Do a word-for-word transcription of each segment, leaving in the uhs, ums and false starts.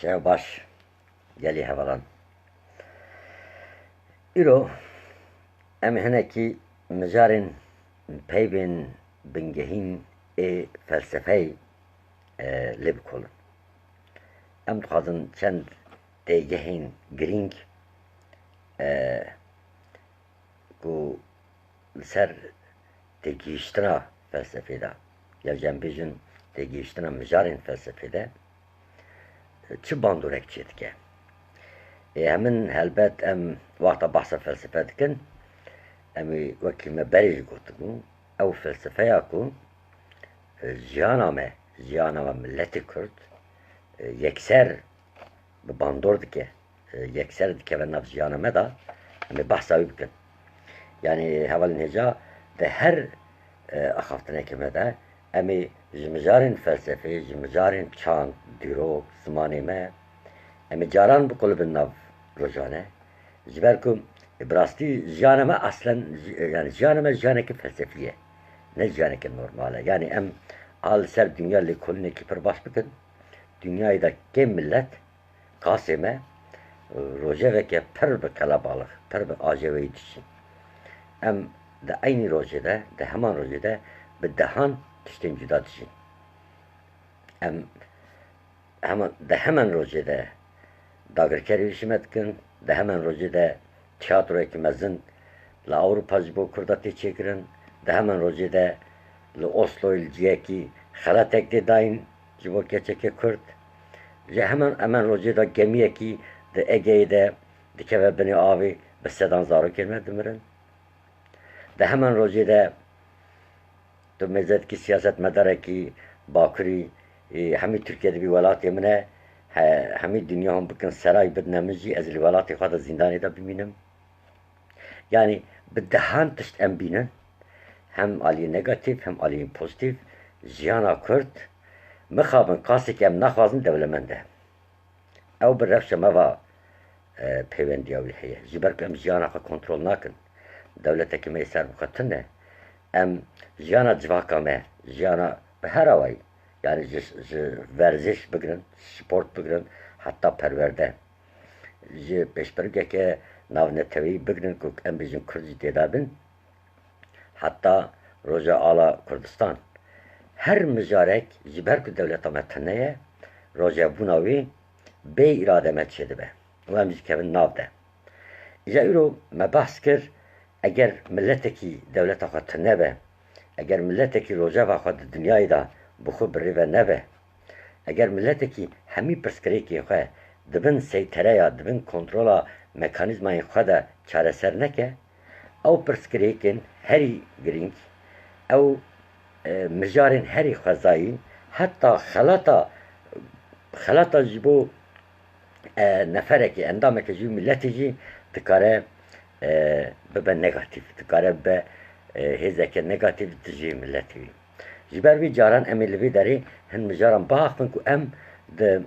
Çav baş, gelî hevalan. Îro em hinekî mijarên peyvên bingehîn ê felsefeyê, e, lê bikolin. Em dixwazin çend têgehên girîng, e, ku li ser têgihiştina felsefê de, ya jî em bêjin têgihiştina mijarên felsefê de, çi bandorek çêdike? Ê, hemin helbet em wexta behsa felsefe dikin, em ê wekî me berê jî gotibû, ew felsefeya ku, e, jiyana me, jiyana me miletê Kurd, e, yekser bi bandor dike, e, yekser dikeve nav jiyana me de, em ê behsa wî bikin. Yanî hevalên hêja di her, e, axaftinekê me de em ê ji mijarên felsefê, ji mijarên çand, dîrok, zimanê me, em ê caran biqulibin nav rojane. Ji ber ku bi rastî jiyana me aslen, ji-, yanî jiyana me jiyaneke felsefî ye. Ne jiyaneke normal e. Yanî em a li ser dinya lêkolînekî pir baş bikin. Dinyayê de kêm milet, kasê me, rojeveke pir bi kelebalix, pir bi ajeweyî dijîn. Em di eynî rojê de, di heman rojê de bi dehan tiştên cuda dijîn. Em heman, di heman rojê de dagirkerî ji me dikin, di heman rojê de tiyatroyekî mezin li Ewropa ji bo Kurda tê çêkirin, di heman rojê de li Osloyê li ciyekî xelatek tê dayîn ji bo keçeke Kurd. Ji heman, heman rojê de gemiyekî di Egeyê de dikeve binê avê, bi sedan zarokên me dimirin. Di heman rojê de tu mêze dikî siyasetmedarekî Bakurî, e, hemî Tirkiye dibî welatê min e, he-, hemî dinya hûn bikin seray bidine min jî, ez li welatê xwe de zîndanê de bimînim. Yanî bi dehan tişt em bînin, hem aliyê negatîf, hem aliyê pozîtîf, jiyana Kurd, mixabin kasek em naxwazin dewlemend e. Ew bi rewşa me va, e, peywendiya wî heye. Ji ber ku em jiyana xwe kontrol nakin, dewletekî me yê ser bi xwe tune. Em jiyana civaka me, jiyana bi her awayî, yanî ji, ji werziş bigirin, sport bigirin, heta perwerde, ji pêşbirkeke navneteweyî bigirin ku em bêjin Kurd jî tê de bin, heta roja ala Kurdistan. Her mijarek ji ber ku dewleta me tune ye, rojevbûna wî bê îrade me çêdibe û em jî dikevin nav de. Îja îro me behs kir, eger miletekî dewleta xwe tune be, eger miletekî rojeva xwe di dinyayê de bi xwe bi rê ve nebe, eger miletekî hemî pirsgirêkên xwe di bin seytereya, di bin kontrola mekanîzmayên xwe de çareser neke, ew pirsgirêkên herî girîng, ew, e, mijarên herî xwezayî, heta xelata, xelata ji bo, e, neferekê, endamekê ji wî miletê jî dikare, e, bibe negatîf, dikare bibe, e, hêzeke negatîf dijî miletê wî. Ji ber vî caran em ê li vê derê hin mijaran biaxivin ku em di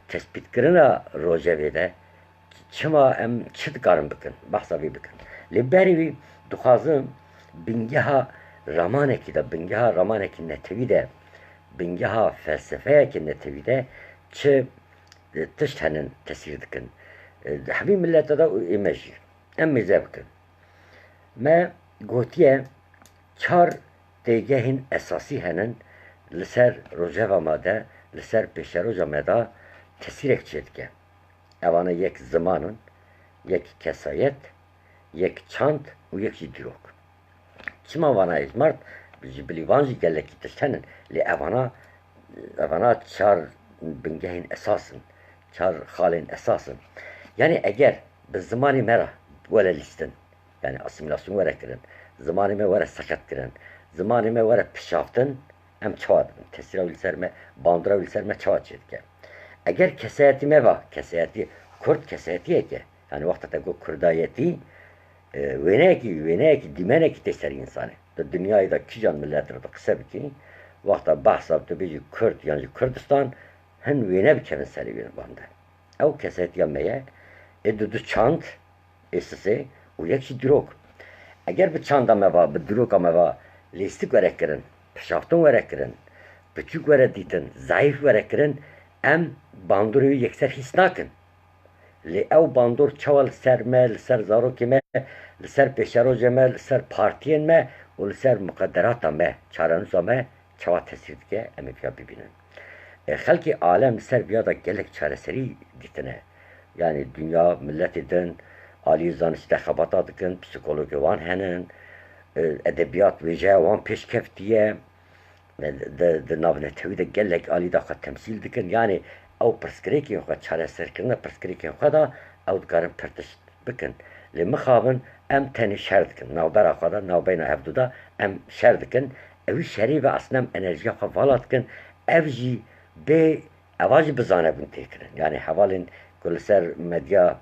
tespîtkirina rojevê de çima em çi dikarin bikin, behsa vê bikin. Lê berî wî dixwazim bingeha ramanekî de, bingeha ramanekî netewî de, bingeha felsefeyekî netewî de çi, e, tişt henin tesîr dikin. E, di hemî mileta de û ê me jî. Em mêze bikin. Me gotiye çar têgehên esasî henin li ser rojeva me de, li ser pêşeroja me de tesîrek çêdike. Evana yek ziman in, yek kesayet, yek çand û yek jî dîrok. Çima vana êjmart? Ji bilî van jî gelekî tişt henin. Lê evana, evana çar bingehên esas in, çar xalên esas in. Yanî eger bi zimanê me re were lîstin, yanî asîmîlasyon were kirin, zimanê me were seqet kirin, zimanê me were pişaftin, em çawa dibin? Tesîra wî li ser me, bandora wî li ser me çawa çêdike? Eger kesayetî me va, kesayetî Kurd kesayetiyek e. Yanî wexta te got Kurdayetî, e, wêneyekî, wêneyekî, dîmenekî tê ser însanê. Di dinyayê de kîjan milet re tu qise bikî, wexta behsa tu bêjî Kurd yan jî Kurdistan, hin wêne bikevin serê wê van de. Ew kesayetiya me ye, ê di du çand, ê sisê û yek jî dîrok. Eger bi çanda me va, bi dîroka me va, lîstik were kirin, pişaftin were kirin, piçûk were dîtin, zayîf were kirin, Em bandorê wî yekser hîs nakin. Lê ew bandor çawa li ser me, li ser zarokê me, li ser pêşerojê me, li ser partiyên me û li ser muqederata me, çarenûsa me çawa tesîr dike, em ê viya bibînin. E, xelkê alem li ser viya de gelek çareserî dîtine. Yanî dinya, miletê din alî zanistî de xebata dikin, psîkologê wan henin, e, edebiyat wêjeya wan pêş keftiye. Di, di navnetewî de gelek alî de xwe temsîl dikin. Yanî ew pirsgirêkên xwe, çareserkirina pirsgirêkên xwe de ew dikarin pir tişt bikin. Lê mixabin em tenê şer dikin. Navbera xwe de, navbeyna hevdu de em şer dikin. Ewî şerî ve aslında em enerjiya xwe vala dikin. Ev jî bê, eva jî bi zanebûn tê kirin. Yanî hevalên ku li ser medya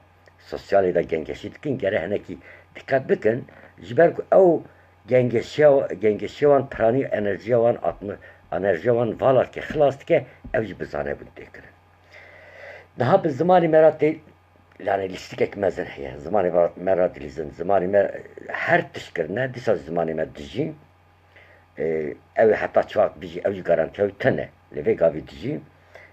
sosyalê de gengeşî dikin, gere hinekî diqet bikin, ji ber ku ew gengeşiya, gengeşiya wan piranî enerjiya wan atmi-, enerjiya wan vala dike, xilas dike, ev jî bi zanebûn tê kirin. Niha bi zimanê me re tê, yani lîstikek mezin heye. Zimanê me, me re dilîzin, zimanê me her tişt kirine, dîsa zimanê me dijî. Ê, ew ê heta çi wext bijî, ew jî garantiya wî tune. Li vê gavî dijî,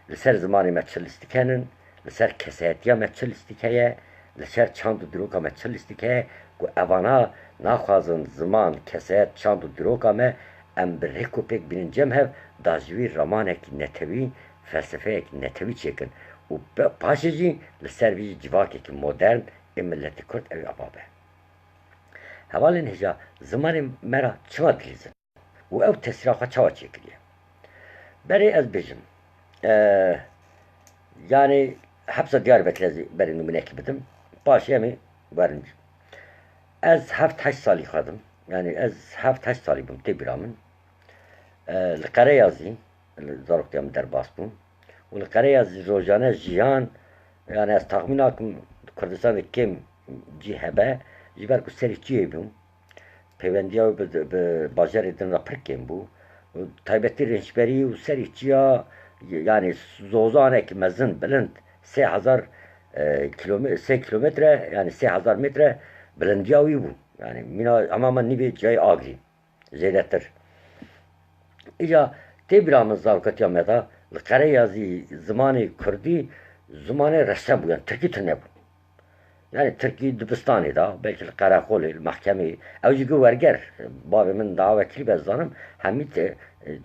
li ser zimanê me çi lîstik henin, li ser kesayetiya me çi lîstik heye, li ser çand û dîroka me çi lîstik heye, ku evana naxwazin ziman, kesayet, çand û dîroka me em bi rêk û pêk bînin cem hev, da ji wî ramanekî netewî, felsefeyekî netewî çêkin û pe-, paşê jî li ser vî jî civakekî modern ê miletê Kurd ew ê ava be. Hevalên hêja, zimanê me re çima dilîzin? Û ew tesîra xwe çawa çêkiriye? Berê ez bêjim, e, yanî hepsa Diyarbekirê ez berê nimûnekî bidim. Paşê em ê werin. Ez heft heşt salî xwe dim. Yanî ez heft heşt salî bûm, tê bîra min. E, li Qereyazî, li zaroktiya min derbas bûm. Û li Qereyazî rojane jiyan, yanî ez taxmîn nakim Kurdistanê kêm cî hebe, ji ber ku serî çiyê bûm. Peywendiya wî bi, bi bajarê din re pir kêm bû. Û taybetî rênçberî û serî çiya, yanî zozanekî mezin, bilind, sê hezar, e, kilome-, sê kilometre, yanî sê hezar metre bilindiya wî bû. Yanî mîna hema me nîvê ciyayê Agrî, zêdetir. Îca tê bîra min zarokatiya me de li Qereyazî zimanê kurdî zimanê rese bû, yanî tirkî tune bû. Yani tirkî dibistanê de, belkî li qereqolê, li mehkemeyê. Ew jî got werger. Bavê min da wekîlî be zanim, hemî te,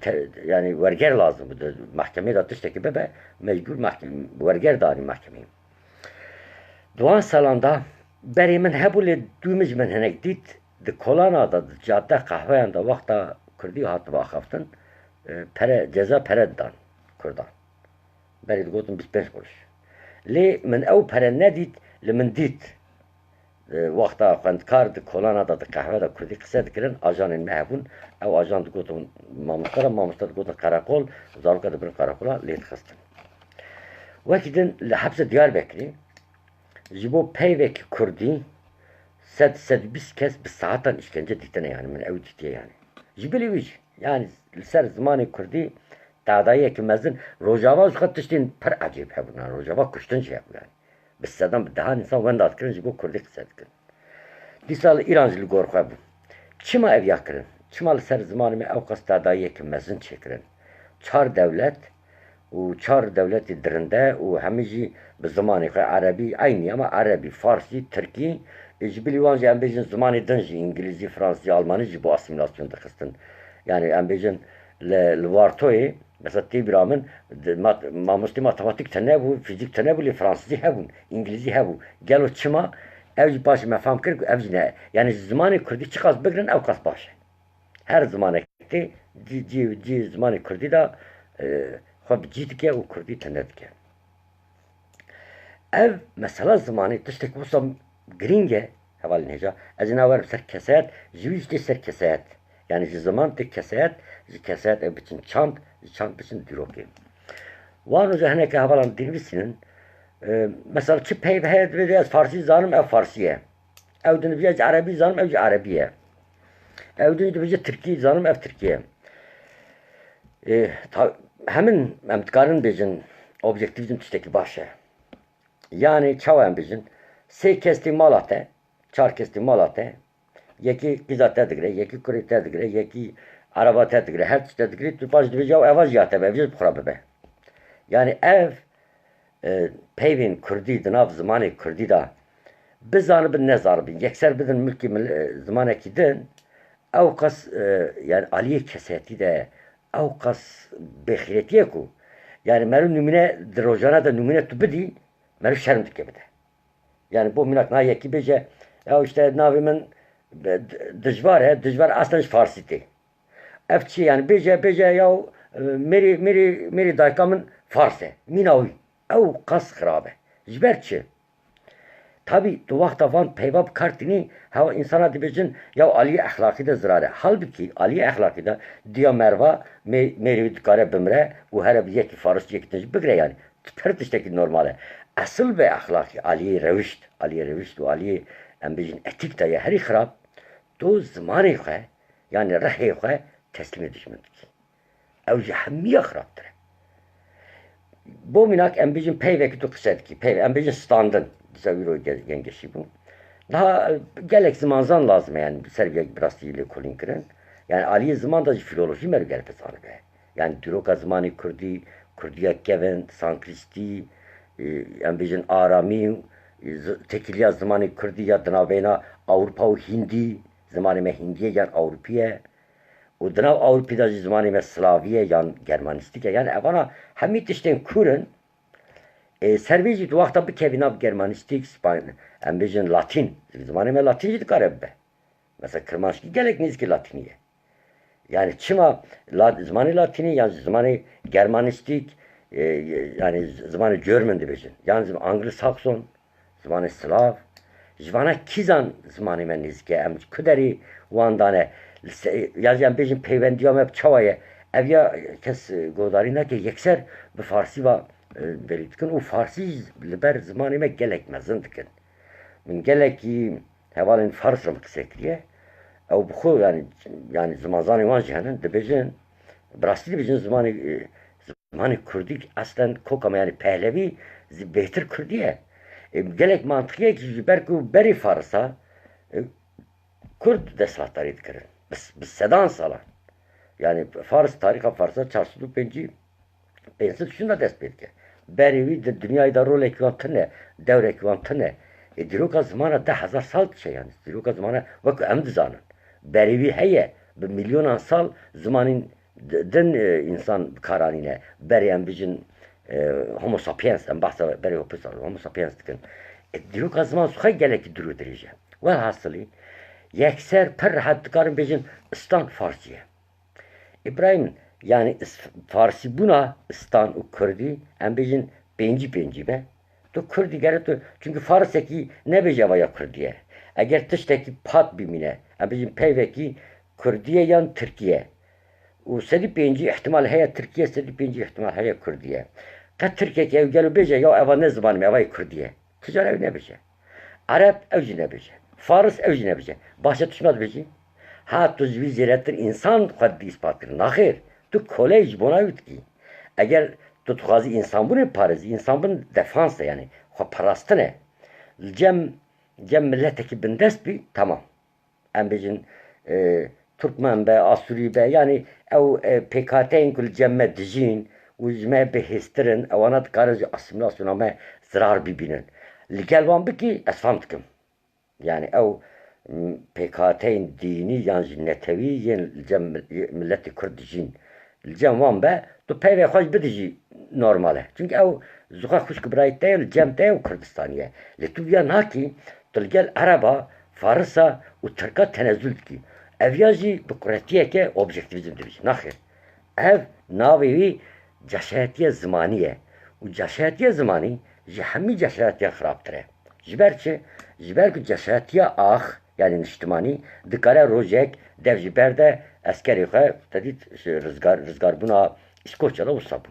te, yani werger lazim bû. Di mehkemeyê de tiştekî bibe, mecbûr mehke-, werger danî mehkemeyê. Di wan salan de berê min hebû lê dû min ji min hinek dît. Di kolana de, di cadde qehweyan de wexta kurdî hatibe axaftin, e, pere, ceza pere didan kurdan. Berê digotin bîst pênc quruş. Lê min ew pere nedît, li min dît. E, wexta xwendkar di kolana de, di qehwe de kurdî qise dikirin, ajanên me hebûn. Ew ajan digotin mamoste re, mamoste digotin qereqol, zaroka dibirin qereqola lê dixistin. Wekî din li hepsê Diyarbekirê ji bo peyvekî kurdî sed, sed û bîst kes bi saetan îşkence dîtine, yani min ew dîtiye yani. Ji bilî wî jî, yani li ser zimanê kurdî tadayiyekî mezin, Rojava ji xwe tiştên pir ecêb hebûn, yani Rojava kuştin jî hebû yani. Bi sedan, bi dehan însan wenda dikirin, ji bo kurdî qise dikin. Dîsa li Îran jî li gor xwe bû. Çima ev ya kirin? Çima li ser zimanê me ew qas tadayiyeke mezin çêkirin? Çar dewlet û çar dewletê dirinde û hemî jî bi zimanê xwe, erebî, eynî ama erebî, farsî, tirkî, ê, ji bilî wan jî em bêjin zimanê din jî, îngilîzî, fransî, almanî jî bo asîmîlasyon dixistin. Yani em bêjin li, li Wartoyê, mesela tê bîra min, di mat-, mamostê matematîk tune bû, fîzîk tune bû, lê fransîzî hebûn, îngilîzî hebû. Gelo çima? Ew jî paşê me fam kir ku ev jî ne. Yani ji zimanê kurdî çiqas bigrin, ew qas baş e. Her zimanek tê cî, cî, cî zimanê kurdî de, e, xwe bi cî dike û kurdî tune dike. Ev mesela zimanê tiştek wisa girîng e, hevalên hêja. Ez ê nawerim ser kesayet, ji wî jî tê ser kesayet. Yani ji ziman tê kesayet, ji kesayet ev biçin çand, ji çand biçin dîrokê. Wan roja hineke hevalan dinivîsînin, e, mesela çi peyv heye divê ez farsî zanim, ev farsî ye. Ew din dibêje ez erebî zanim, ew jî erebî ye. Ew din dibêje tirkî zanim, ev tirkî ye. Ê, ta-, hemin em dikarin bêjin objektîvîzm tiştekî baş e. Yani çawa em bêjin? Sê kes tê mala te, çar kes tê mala te, yekî qîza te digire, yekî kurê te digire, yekî ereba te digire, her tişt te digire, tu paş dibêje ew eva jî ya te be, ev jî bi xwe re bibe. Yani ev, e, peyvên kurdî di nav zimanê kurdî de bizanibin, nezanibin, yekser bidin milkê mil-, e, zimanekî din, ew qas, e, yani aliyê kesetî de ew qas bêxîretî ye ku, yani meriv nûmûne di rojane de nûmûne tu bidî, meriv şerm dike bide. Yani bo mînak niha yekî bêje, ya işte navê min, e, d-, Dijvar e, Dijvar aslen ji Farsî tê. Ev çi yani? Bêje, bêje ya, e, mêrê, mêrê, mêrê dayika min Fars e. Mîna wî. Ew qas xirab e. Ji ber çi? Tabî tu wexta van peyva bi kar tînî, hewa însana dibêjin ya aliyê exlaqî de zirar e. Halbikî aliyê exlaqî de diya merva mê-, mêrê wî dikare bimre û here bi yekî Faris yekî din jî bigire yani. Pir tiştekî normal e. Esil be exlaqî, aliyê rewişt, aliyê rewişt û aliyê, em bêjin, etîk de ye herî xirab. Tu zimanê xwe, yani rihê xwe teslîmê dijmin dikî. Ew ji hemiya xirabtir e. Bo mînak em bêjin peyvekî tu qise dikî. Peyv, em bêjin standin. Dîsa wî ro ge-, gengeşî bû. Daha, e, gelek zimanzan lazim e, yani ser vê bi rastî lêkolîn kirin. Yani aliyê ziman de jî filolojî meriv gelek bizanibe. Yani dîroka zimanê kurdî, kurdiya kevin, sankrîstî, e, em bêjin aramî, e, zi-, tekîliya zimanê kurdî ya di navbeyna Ewropa û Hindî, zimanê me hindî ye yan Ewropî ye. Û di nav Ewropî de jî zimanê me slavî ye yan germanîstîk e. Yani evana hemî tiştên kûr in. E, ser vê jî tu wexta bikevî nav germanîstîk, span-, em bêjin latîn. Zimanê me latîn jî dikare bibe. Mesela kirmanckî gelek nêzîkî latînî ye. Yani çima la-, zimanê latînî yan zimanê germanîstîk, e, yani zimanê German dibêjin. Yan zim-, Anglo-Saxon, zimanê Slav. Ji vana kîzan zimanê me nêzîk e? Em ji ku derê wan dane? Li se-, ya jî em bêjin peywendiya me bi çawa ye? Ev ya kes, e, guhdarî nake, yekser bi farsî ve, e, berî dikin û farsî jî li ber zimanê me gelek mezin dikin. Min gelekî hevalên fars re min qise kiriye. Ew bi xwe yani, yani zimanzanê wan jî hene, dibêjin, bi rastî dibêjin zimanê, e, zimanê kurdî eslen koka me yani pehlevî zi-, bêhtir kurdî ye. E, gelek mantiqî ye ki ji ber ku berê farisa, e, kurd desthilatdarî dikirin. Bi, bi sedan salan. Yani fars, tarîxa farsa çar sed û pêncî pênc sed şûnda dest pê dike. Berê wî di dinyayê de rolekî wan tune, dewrekî wan tune. E, dîroka zimana deh hezar sal diçe yani. Dîroka zimana wek em dizanin. Berê wî heye, bi milyonan sal zimanên di-, din, e, însan bi kar anîne. Berê em bijin, e, Homo sapiens, em behsa berê Homo sa-, Homo sapiens dikin. E, dîroka ziman xwe gelekî dûr û dirêj e. Welhasilî, yekser pir rehet dikarin bêjin, stan farsî ye. Îbrahîm, yanî is-, farsîbûna stan û kurdî, em bêjin pêncî pêncî be. Tu kurdî gere tu, çunkî farisekî nebêje eva ya kurdî ye. Eger tiştekî pat bimîne, em bêjin peyvekî kurdî ye yan tirkî ye. Û sedî pêncî îhtimal heye tirkî ye, sedî pêncî îhtimal heye kurdî ye. Qet tirkekî ew gelo bêje, ya eva ne zimanê me, eva yê kurdî ye. Tu cara ew nebêje. Ereb ew jî nebêje. Faris ew jî nebêje. Baş e tu çima dibêjî? Ha tu ji wî zêdetir însan xwe didî îspat kirin. Naxêr, tu koleyî ji bona wî dikî. Eger tu dixwazî însanbûnê biparêzî, însanbûn defans e, yanî xwe parastin e. Li cem, cem miletekî bindest bî, temam. Em bêjin, e, Turkmen be, Asûrî be, yanî ew, e, pêkhateyên ku li cem me dijîn û ji me bihêztir in, ewana dikarin ji asîmîlasyona me zirar bibînin. Li gel wan bikî, ez fam dikim. Yanî ew, m, pêkhateyên dînî yan jî netewî yên li cem mil-, miletê Kurd dijîn. Li cem wan be, tu peyvê xwe jî bidijî normal e. Çimkî ew zixwe xwişk birayê te ye, li cem te ye û Kurdistanî ye. Lê tu viya nakî, tu li gel Ereba, Farisa û Tirka tenezul dikî. Ev ya jî bi quretiyeke objektîvîzm dibêjî. Naxêr. Ev navê wî ceşayetiya zimanî ye. Û ceşayetiya zimanî ji hemî ceşayetiyan xirabtir e. Ji ber çi? Ji ber ku ceşayetiya ax, yanî niştimanî, dikare rojek dev ji ber de eskerê xwe, te dît, ji rizgar, rizgarbûna Îskoçya de wisa bû.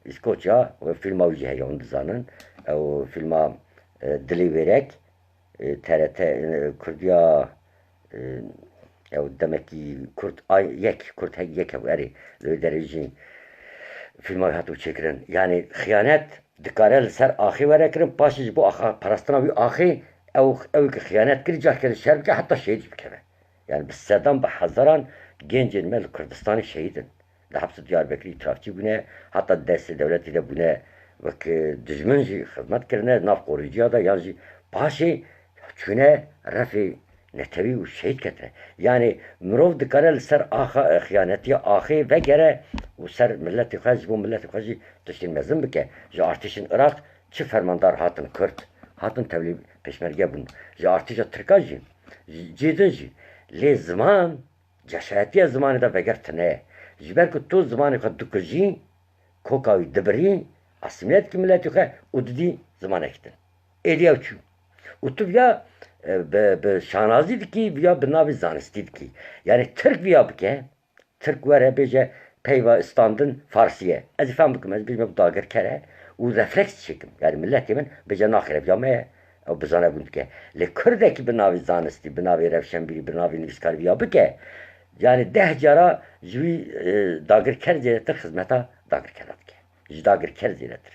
Îskoçya, we fîlma wî jî heye, hûn dizanin. Ew fîlma, e, Dilê Wêrek, e, T R T, e, Kurdiya, e, ew demekî Kurd a yek, Kurd hek yek hebû, erê, li wê derê jî fîlma wî hatibû çêkirin. Yanî xiyanet dikare li ser axê were kirin, paşê ji bo axa, parastina wî axê, ew, ew ki xiyanet kirî, careke şer bike, heta şehîd jî bikeve. Yani bi sedan, bi hezaran gencên me li Kurdistanê şehîd in. Di hepsa Diyarbekirê îtirafçî bûne, heta destê dewletê de bûne, wek, e, dijmin jî xizmet kirine, nav qorîciya de, yan jî paşê çûne refê netewî û şehîd ketine. Yanî mirov dikare li ser axa, e, xiyanetiya axê vegere û ser miletê xwe, ji bo miletê xwe jî tiştên mezin bike. Ji artêşên Iraq çi fermandar hatin Kurd, hatin tevlî pêşmerge bûn. Ji artêşa Tirka jî, ji cê din jî. Lê ziman, ceşayetiya zimanê de veger tune ye. Ji ber ku tu zimanê xwe dikujî, koka wî dibirî, asîmîle dikî miletê xwe û didî zimanek din. Êdî ew çû. Û tu viya, e, bi, bi şanazî dikî, viya bi navê zanistî dikî. Yanî Tirk viya bike, Tirk were bêje peyva standin Farsî ye. Ez ê fam bikim, ez bêjim ew dagirker e û refleks çêkim. Yanî miletê min bêje naxêre viya me ye, ew bizane bûn dike. Lê Kurdekî bi navê zanistî, bi navê rewşenbîrî, bi navê nivîskarî viya bike, yanî deh cara ji wî, e, dagirker zêdetir xizmeta dagirkera dike. Ji dagirker zêdetir.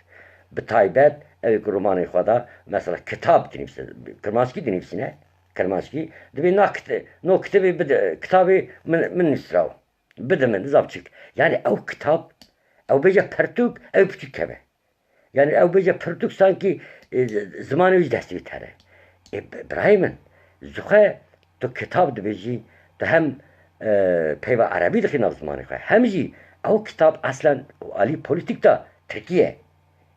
Bi taybet ew ê ku romanên xwe de, mesela kitab dinivîse, kirmanckî dinivîsîne, kirmanckî, dibê na kit-, no kitêbê bide, kitabê min, min nivîsiraw. Bide min, nizanim çik. Yanî ew kitab, ew bêje pirtûk, ew piçûk keve. Yanî ew bêje pirtûk sankî, e, zimanê wî ji destê wî tere. Ê, bi-, birayê min, ji xwe tu kitab dibêjî, tu hem, e, peyva erebî dixî nav zimanê xwe, hem jî ew kitab eslen alî polîtîk de tirkî ye.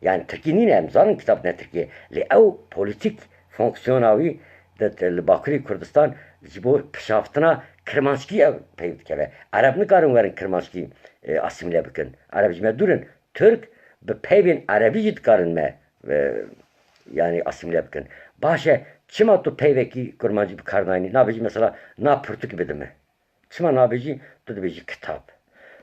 Yanî tirkî nîne, em zanin kitab ne tirkî ye. Lê ew polîtîk fonksiyona wî de, de li Bakurê Kurdistan ji bo pişaftina kirmanckî ew peyv dikeve. Ereb nikarin werin kirmanckî, e, asîmîle bikin. Ereb ji me dûr in. Tirk bi peyvên erebî jî dikarin me, e, yanî asîmîle bikin. Baş e, çima tu peyvekî kurmancî bi kar nayînî? Nabêjî mesela na pirtûkî bide me. Çima nabêjî? Tu dibêjî kitab.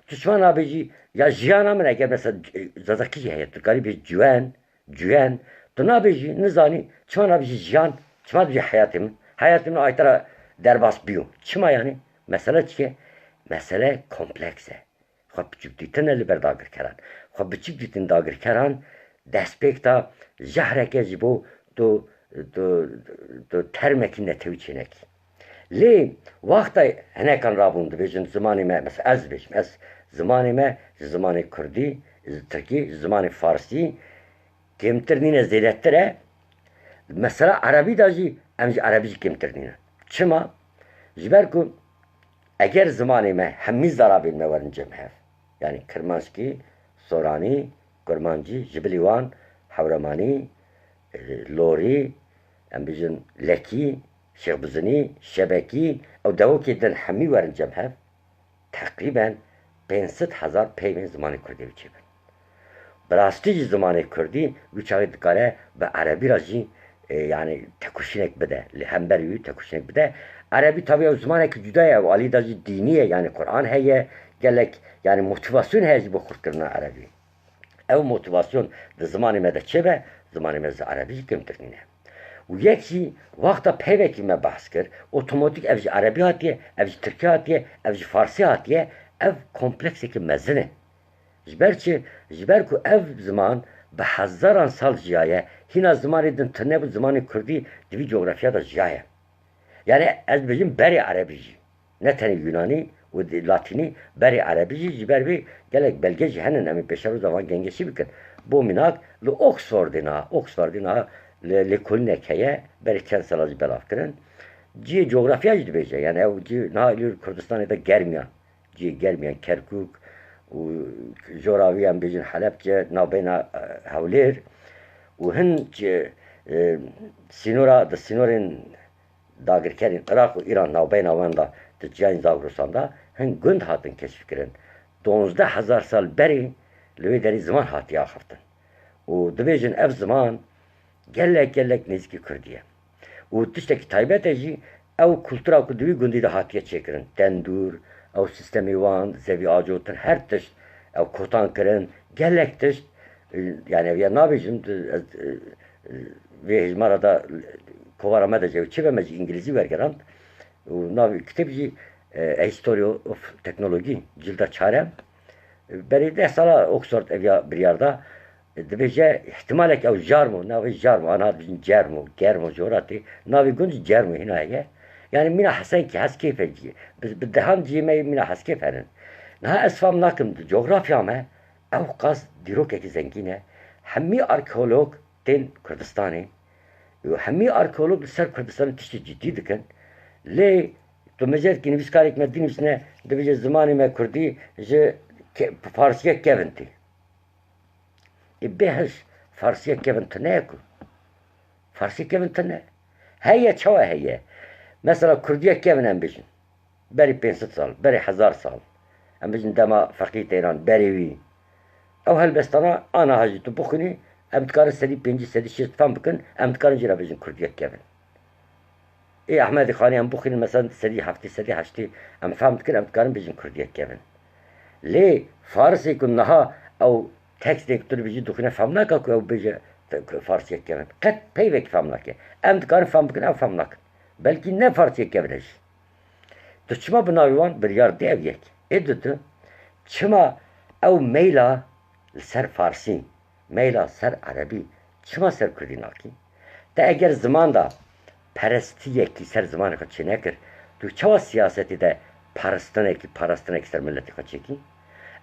Tu çima nabêjî ya jiyana min, eger mesela, e, zazakî jî heye, tu karî bêjî ciwen, ciwen. Tu nabêjî, nizanî, çima nabêjî jiyan? Çima dibêjî heyatê min? Heyatê min aytara derbas biyo. Çima yanî? Mesele çi ye? Mesele kompleks e. Xwe biçûk dîtine li ber dagirkeran. Xwe biçûk dîtin dagirkeran destpêk da jehreke ji bo tu, tu, tu termekî netewî çênekî. Lê wexta hinekan rabûn dibêjin zimanê me, mesela ez dibêjim, ez zimanê me ji zimanê kurdî, ji tirkî, ji zimanê farsî kêmtir nîne, zêdetir e. Mesela erebî de jî em ji erebî jî kêmtir nîne. Çima? Ji ber ku eger zimanê me hemî zaravên me werin cem hev, yanî kirmanckî, soranî, kurmancî, ji bilî wan hewremanî, e, lorî, em bêjin lekî, şêxbizinî, şebekî, ew dewokê din hemî werin cem hev, teqrîben pênc sed hezar peyvên zimanê kurdî wî çêbin. Bi rastî jî zimanê kurdî wî çaxê dikare bi erebî re jî, e, yanî tekoşînek bide. Li hemberî wî tekoşînek bide. Erebî tabii ew zimanekî cuda ye, ew alî de jî dînî ye, yanî Quran heye, gelek, yanî motivasyon heye ji bo xurtkirina erebî. Ew motivasyon di zimanê me de çêbe, zimanê me ji erebî jî kêmtir nîne. Û yek jî wexta peyvekî me behs kir, otomatik ev ji erebî hatiye, ev ji tirkî hatiye, ev ji farsî hatiye, ev kompleksekî mezin e. Ji ber çi? Ji ber ku ev ziman bi hezaran sal jiyaye, hîna zimanê din tune bû, zimanê kurdî di vî cografya de jiyaye. Yanî ez dibêjim berê erebî jî. Ne tenê yunanî û di-, latînî, berê erebî jî, ji ber vê gelek belge jî henin, em ê pêşeroja van gengeşî bikin. Bo mînak, li Oxfordê niha, Oxfordê niha li, lêkolînek heye, berê çend sala jî belav kirin. Cihê cografya jî dibêje, yanî ew cî niha li Kurdistanê de germiyan. Cihê germiyan Kerkûk û jora wî em bêjin Helebce, navbeyna, e, Hewlêr û hin ci, e, sînora, di sînorên dagirkerên Iraq û Îran navbeyna wan de di çiyayên Zagros de hin gund hatin keşfkirin. Duwazdeh hezar sal berê li wê derê ziman hatiye axiftin. Û dibêjin ev ziman gelek gelek nêzîkî kurdî ye. Û tiştekî taybet e jî, ew kultura ku di wî gundî de hatiye çêkirin, tendûr, ew sîstemê wan, zevî acotin, her tişt, ew kotan kirin, gelek tişt, e, yanî ev ya nabêjim, ez, e, e, vê hejmara de kovara me de jî ew çi be, me jî îngilîzî wergerand û navê kitêb jî, e, A History of Technology, cilda çar e. Berê deh sala Oxford ev ya biryar da, dibêje, îhtimalek ew Jarmo, navê Jarmo, aniha dibêjin Cermo, Germo, ji wira tê, navê gund jî Cermo hîna heye. Yanî mîna Hesenkê, Heskêf e cî. Bi, bi dehan cihê me yê mîna Heskêf henin. Niha ez fam nakim, di cografya me ew qas dîrokekî zengîn e. Hemî arkeolog tên Kurdistanê û hemî arkeolog li ser Kurdistanê tiştê cidî dikin. Lê tu mijarkî nivîskarek me dinivîsine, dibêje zimanê me kurdî ji ke-, farsiyek kevin tê. Ê bêhiş, farsiyek kevin tune ye ku. Farsiyek kevin tune. Heye, çawa heye? Mesela kurdiyek kevin em bêjin. Berî pênc sed sal, berî hezar sal. Em bêjin dema feqî teyran, berê wî. Ew helbestana aniha jî tu bixwînî, em dikarin sedî pêncî, sedî şêst fam bikin, em dikarin jî re bêjin kurdiyek kevin. Ê Ehmedê Xanî em bixwînin, mesela sedî heftê, sedî heştê em fam dikin, em dikarin bêjin kurdiyek kevin. Lê farisê ku niha ew tekstê ku tu dibêjî dixwîne fam nake ku ew bêje te-, ku farsiyek kevin. Qet peyvekî fam nake. Em dikarin fam bikin, ew fam nakin. Belkî ne farsiyek kevin e jî. Tu çima bi navê wan biryar dê ev yek? Ê didu, çima ew meyla li ser farsî, meyla ser erebî, çima ser kurdî nakî? Te eger ziman da perestiyekî ser zimanê xwe çênekir, tu çawa siyasetê de paristinekî, parastinekî ser miletê xwe çêkî?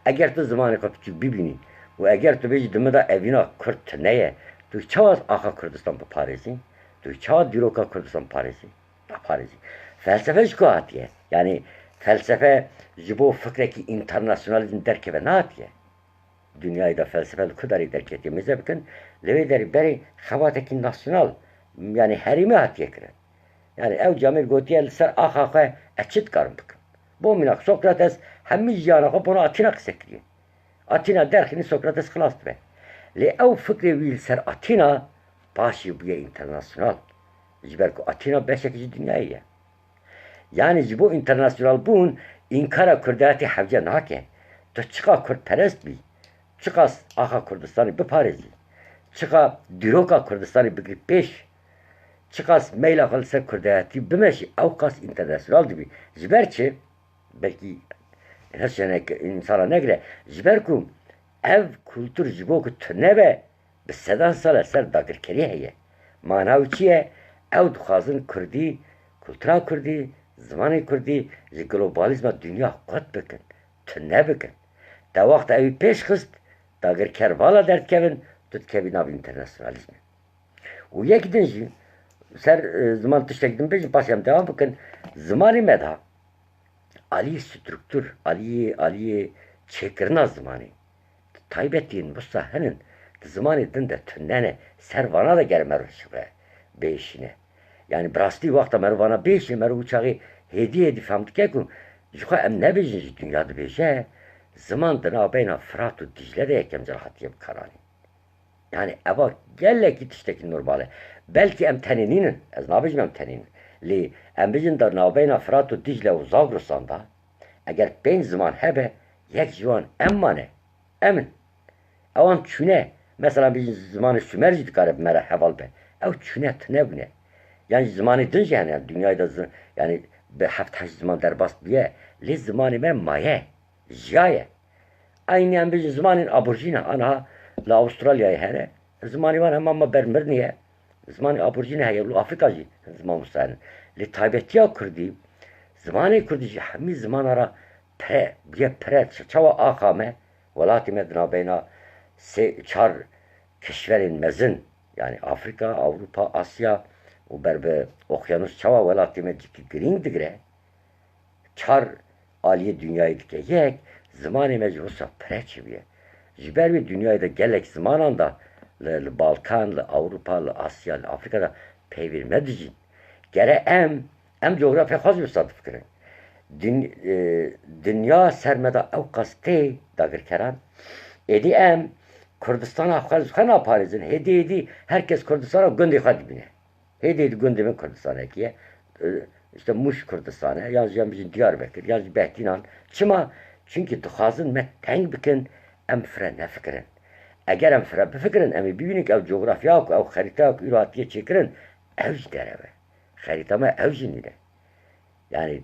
Eger tu zimanê xwe piçûk bibînî û eger tu bêjî di min de evîna kurd tune ye, tu çawa axa Kurdistan biparêzî? Tu çawa dîroka Kurdistan biparêzî? Naparêzî. Felsefe ji ku hatiye? Yanî felsefe ji bo fikrekî înternasyonalîzm derkeve nehatiye. Dinyayê de felsefe li ku derê derketiye? Mêze bikin, li wê derê berê xebatekî nasyonal, yanî herêmî hatiye kirin. Yanî ew camêr gotiye, li ser axa xwe ez çi dikarim bikim? Bo mînak Sokrates hemî jiyana xwe bona Atîna qise kiriye. Atîna derxînî Sokrates xilas dibe. Lê ew fikrê wî li ser Atîna paşê bûye înternasyonal. Ji ber ku Atîna beşekî ji dinyayê ye. Yanî ji bo înternasyonal bûn înkara kurdayetê hewce nake. Tu çiqa kurdperest bî, çiqas axa Kurdistanê biparêzî, çiqa dîroka Kurdistanê bigirî pêş, çiqas meyla xwe li ser kurdayetî bimeşî, ew qas înternasyonal dibî. Ji ber çi? Belkî hinek însana negire. Ji ber ku ev kultur ji bo ku tune be, bi sedan sal e ser dagirkerî heye. Mana wî çi ye? Ew dixwazin kurdî, kultura kurdî, zimanê kurdî ji globalîzma dinya qut bikin, tune bikin. Te wexta ewî pêş xist, dagirker vala derdikevin, tu dikevî nav înternasyonalîzmê. Û yek din jî ser, e, ziman tiştek din bêjin, paşê em dewam bikin. Zimanê me de aliyê struktur, aliyê, aliyê çêkirina zimanê, taybetiyên wisa hene, di zimanê din de tune ne, ser vana de gere merov ji xwe biêşîne. Yanî bi rastî wexta merov vana biêşîne, merov wî çaxê hêdî hêdî fam dike ku ji xwe em nebêjin, ji dinya dibêje, ziman di navbeyna Firat û Dîcle de yekem car hatiye bikaranîn. Yanî eva gelekî tiştekî normal e. Belkî em tenê nînin, ez nabêjim em tenê nînin. Lê em bêjin di navbeyna Firat û Dîcle û Zagros-an de, eger pênc ziman hebe, yek ji wan em mane, em in. Ewan çûne, mesela bêjin zimanê Sumer jî dikare bi me re heval be. Ew çûne, tune bûne. Yan jî zimanê din jî hene, yanî dinyayê de zi-, yanî bi heft heşt ziman derbas bûye. Lê zimanê me maye, jiyaye. Eynî em bêjin zimanên aborjîn e, aniha li Avustralyayê hene. Zimanê wan hema me bermirnî ye. Zimanê aborjîn heye, li Afrîka jî ziman wisa hene. Lê taybetiya kurdî, zimanê kurdî ji hemî zimana re pire, bûye pire. Çi-, çawa axa me, welatê me di navbeyna sê, çar kişverên mezin, yanî Afrîka, Ewropa, Asya û ber bi okyanus çawa welatê me cîkî girîng digire, çar aliyê dinyayê dike yek, zimanê me ji wisa pire çêbûye. Ji ber wê dinyayê de gelek zimanan de li, li Balkan, li Ewropa, li Asya, li Afrîka de peyvên me dijîn. Gere em, em cografya xwe jî wisa difikirin. Din-, e, dinya ser me de ew qas tê dagirkeran. Êdî em Kurdistana xwe ji xwe naparêzin. Hêdî hêdî her kes Kurdistana gundê xwe dibîne. Hêdî hêdî gundê min Kurdistanekî ye. E, işte Mûş Kurdistan e, yan jî em bijin Diyarbekir, yan jî Behtînan. Çima? Çunkî dixwazin me teng bikin, em fire nefikirin. Eger em fire bifikirin, em ê bibînin ku ew cografya ku, ew xerîtaya ku îro hatiye çêkirin, ew jî derew e. Xerîta me ew jî nîne. Yani,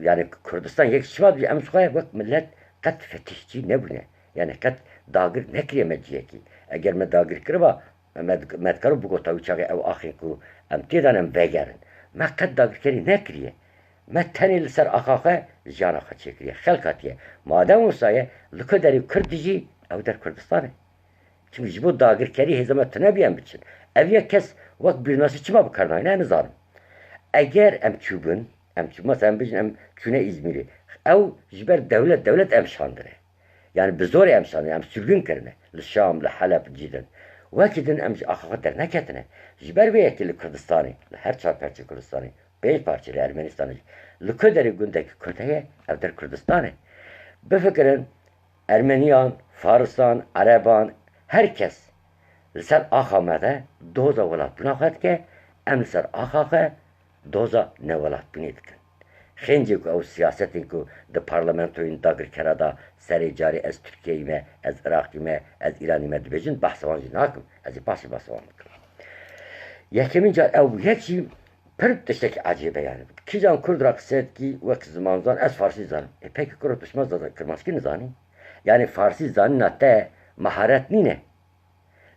yani Kurdistan yek çima dibî, em ji xwe wek millet qet fetişçî nebûne. Yani qet dagir nekiriye me ciyekî. Eger me dagir kiriba, me, me dikaro bigota wî çaxê ew axê ku em tê de ne em vegerin. Me qet dagirkerî nekiriye. Me tenê li ser axa xwe jiyana xwe çêkiriye, xelk hatiye. Madem wisa ye, li ku derê Kurd dijî, ew der Kurdistan e. Çimkî ji bo dagirkerî hêza me tune bûye em biçin. Ev yek kes wek bîrnasî çima bi kar nayne, em nizanin. Eger em çûbûn, em çû-, mesela em bijin em çûne Îzmîrê. Ew ji ber dewlet, dewlet em şandine. Yani bi zorê em şandine, em sürgün kirine. Li Şam, li Heleb, cî din. Wekî din em ji axa xwe derneketine. Ji ber vê yekê li Kurdistanê, li her çar parçeyê Kurdistanê, pênc parçe li Ermenistanê jî, li ku derê gundekî Kurd heye, ev der Kurdistan e. Bifikirin, Ermeniyan, Farisan, Ereban, her kes li ser axa me de doza welatbûna xwe dike, em li ser axa xwe doza newelatbûnê dikin. Xêncê ku ew siyasetên ku di parlamentoyên dagirkera de serê carê ez Tirkiyeyî me, ez Iraqî me, ez Îranî me dibêjin, behsa wan jî nakim. Ez ê paşê behsa wan bikim. Yekemîn car ew bû. Yek jî pir tiştekî ecêb e yani. Kîjan Kurd re qise dikî wek zimanzan, ez Farsî zanim. E pekî kuro tu şima zaten Kirmanckî nizanî? Yani Farsî zanîna te meharet nîne.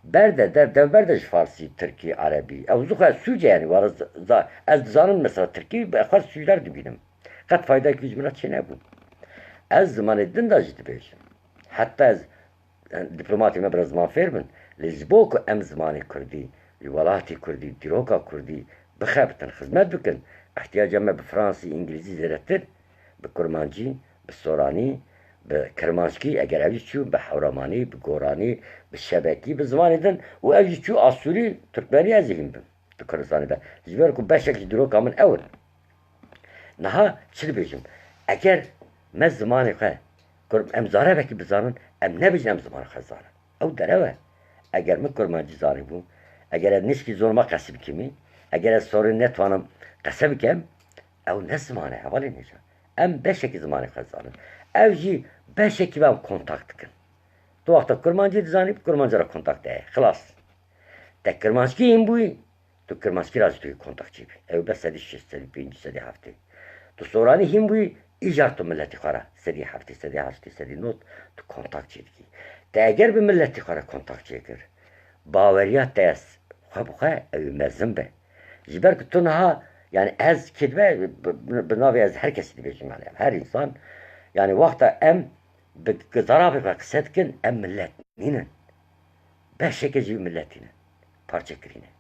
Berde, dev, dev berde ji Farsî, Tirkî, Erebî. Ew zixwe sûc e yani. Wara z-, za-, ez dizanim mesela Tirkî, bi xwe sûcdar dibînim. Qet faydayekî ji min re çênebû. Ez zimanê din de jî dibêjim. Heta ez Diplomatê me bi ziman fêr bin, lê ji bo ku em zimanê kurdî, li welatê kurdî, dîroka kurdî bixebitin, xizmet bikin, ihtiyaca me bi fransî, îngilîzî zêdetir, bi kurmancî, bi soranî, bi kirmanckî, eger ev jî çû, bi hewramanî, bi goranî, bi şebekî, bi zimanê din û ev jî çû asûrî, turkmenî ez ê hîn bim. Di Kurdistanê de. Ji ber ku beşek ji dîroka min ew in. Niha çi dibêjim? Eger me zimanê xwe, kur-, em zaravekî bizanin, em nebêjin em zimanê xwe zanin. Ew derew e. Eger min kurmancî zanîbû, eger ez nişkî zor me qesî bikimî, eger ez sorê netwanim qese bikem, ew ne ziman e, hevalên hêja. Em beşekî zimanê xwe zanin. Ev jî beşekî ve em kontak dikin. Tu wexta kurmancî dizanî, bi kurmancî re kontak de ye. Xilas. Te kirmanckî hîn bûyî, tu kirmanckî re ji tu yê kontak çêbî. Ew be sedî şêst, sedî pêncî, sedî heftê. Tu soranî hîn bûyî, îcar tu miletî xwe re sedî heftê, sedî heştê, sedî nod tu kontak çêdikî. Te eger bi miletî xwe re kontak çêkir, baweriya te xwe bi xwe ew ê mezin be. Ji ber ku tu niha, yani ez kê dibe, bi, bi, bi navê ez her kesî dibêjim, yani her însan, yani wexta em bi zaravê xwe qise dikin, em milet nînin. Beşeke ji wî miletî ne. Parçekirî ne.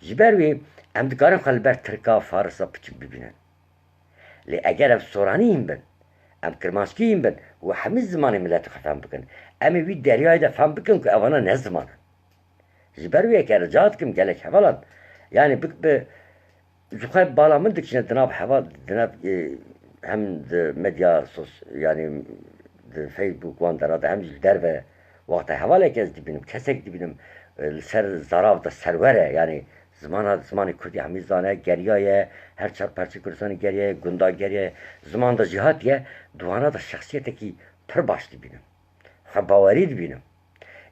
Ji ber wî em dikarin xwe li ber tirka, farisa piçik bibînin. Lê eger ev soranî hîn bin, em kirmanckî hîn bin û hemî zimanê miletê xwe fehm bikin, em ê wî deryayê de fehm bikin ku evana ne ziman in. Ji ber wê yekê rica dikim gelek hevalan, yani bi, bi, ji xwe bala min dikişîne di nav heval, di nav, e, hem di medya sos-, yani di Facebook wan dera de hem jî li derve wexta hevalek ez dibînim, kesek dibînim, e, li ser zarav de serwer e, yani zimana, zimanê kurdî hemî zane, geriyaye, her çar parçeyê Kurdistanê geriyaye, gunda geriyaye, ziman de jî hatiye, di wana de şexsiyetekî pir baş dibînim. Xwebawerî dibînim.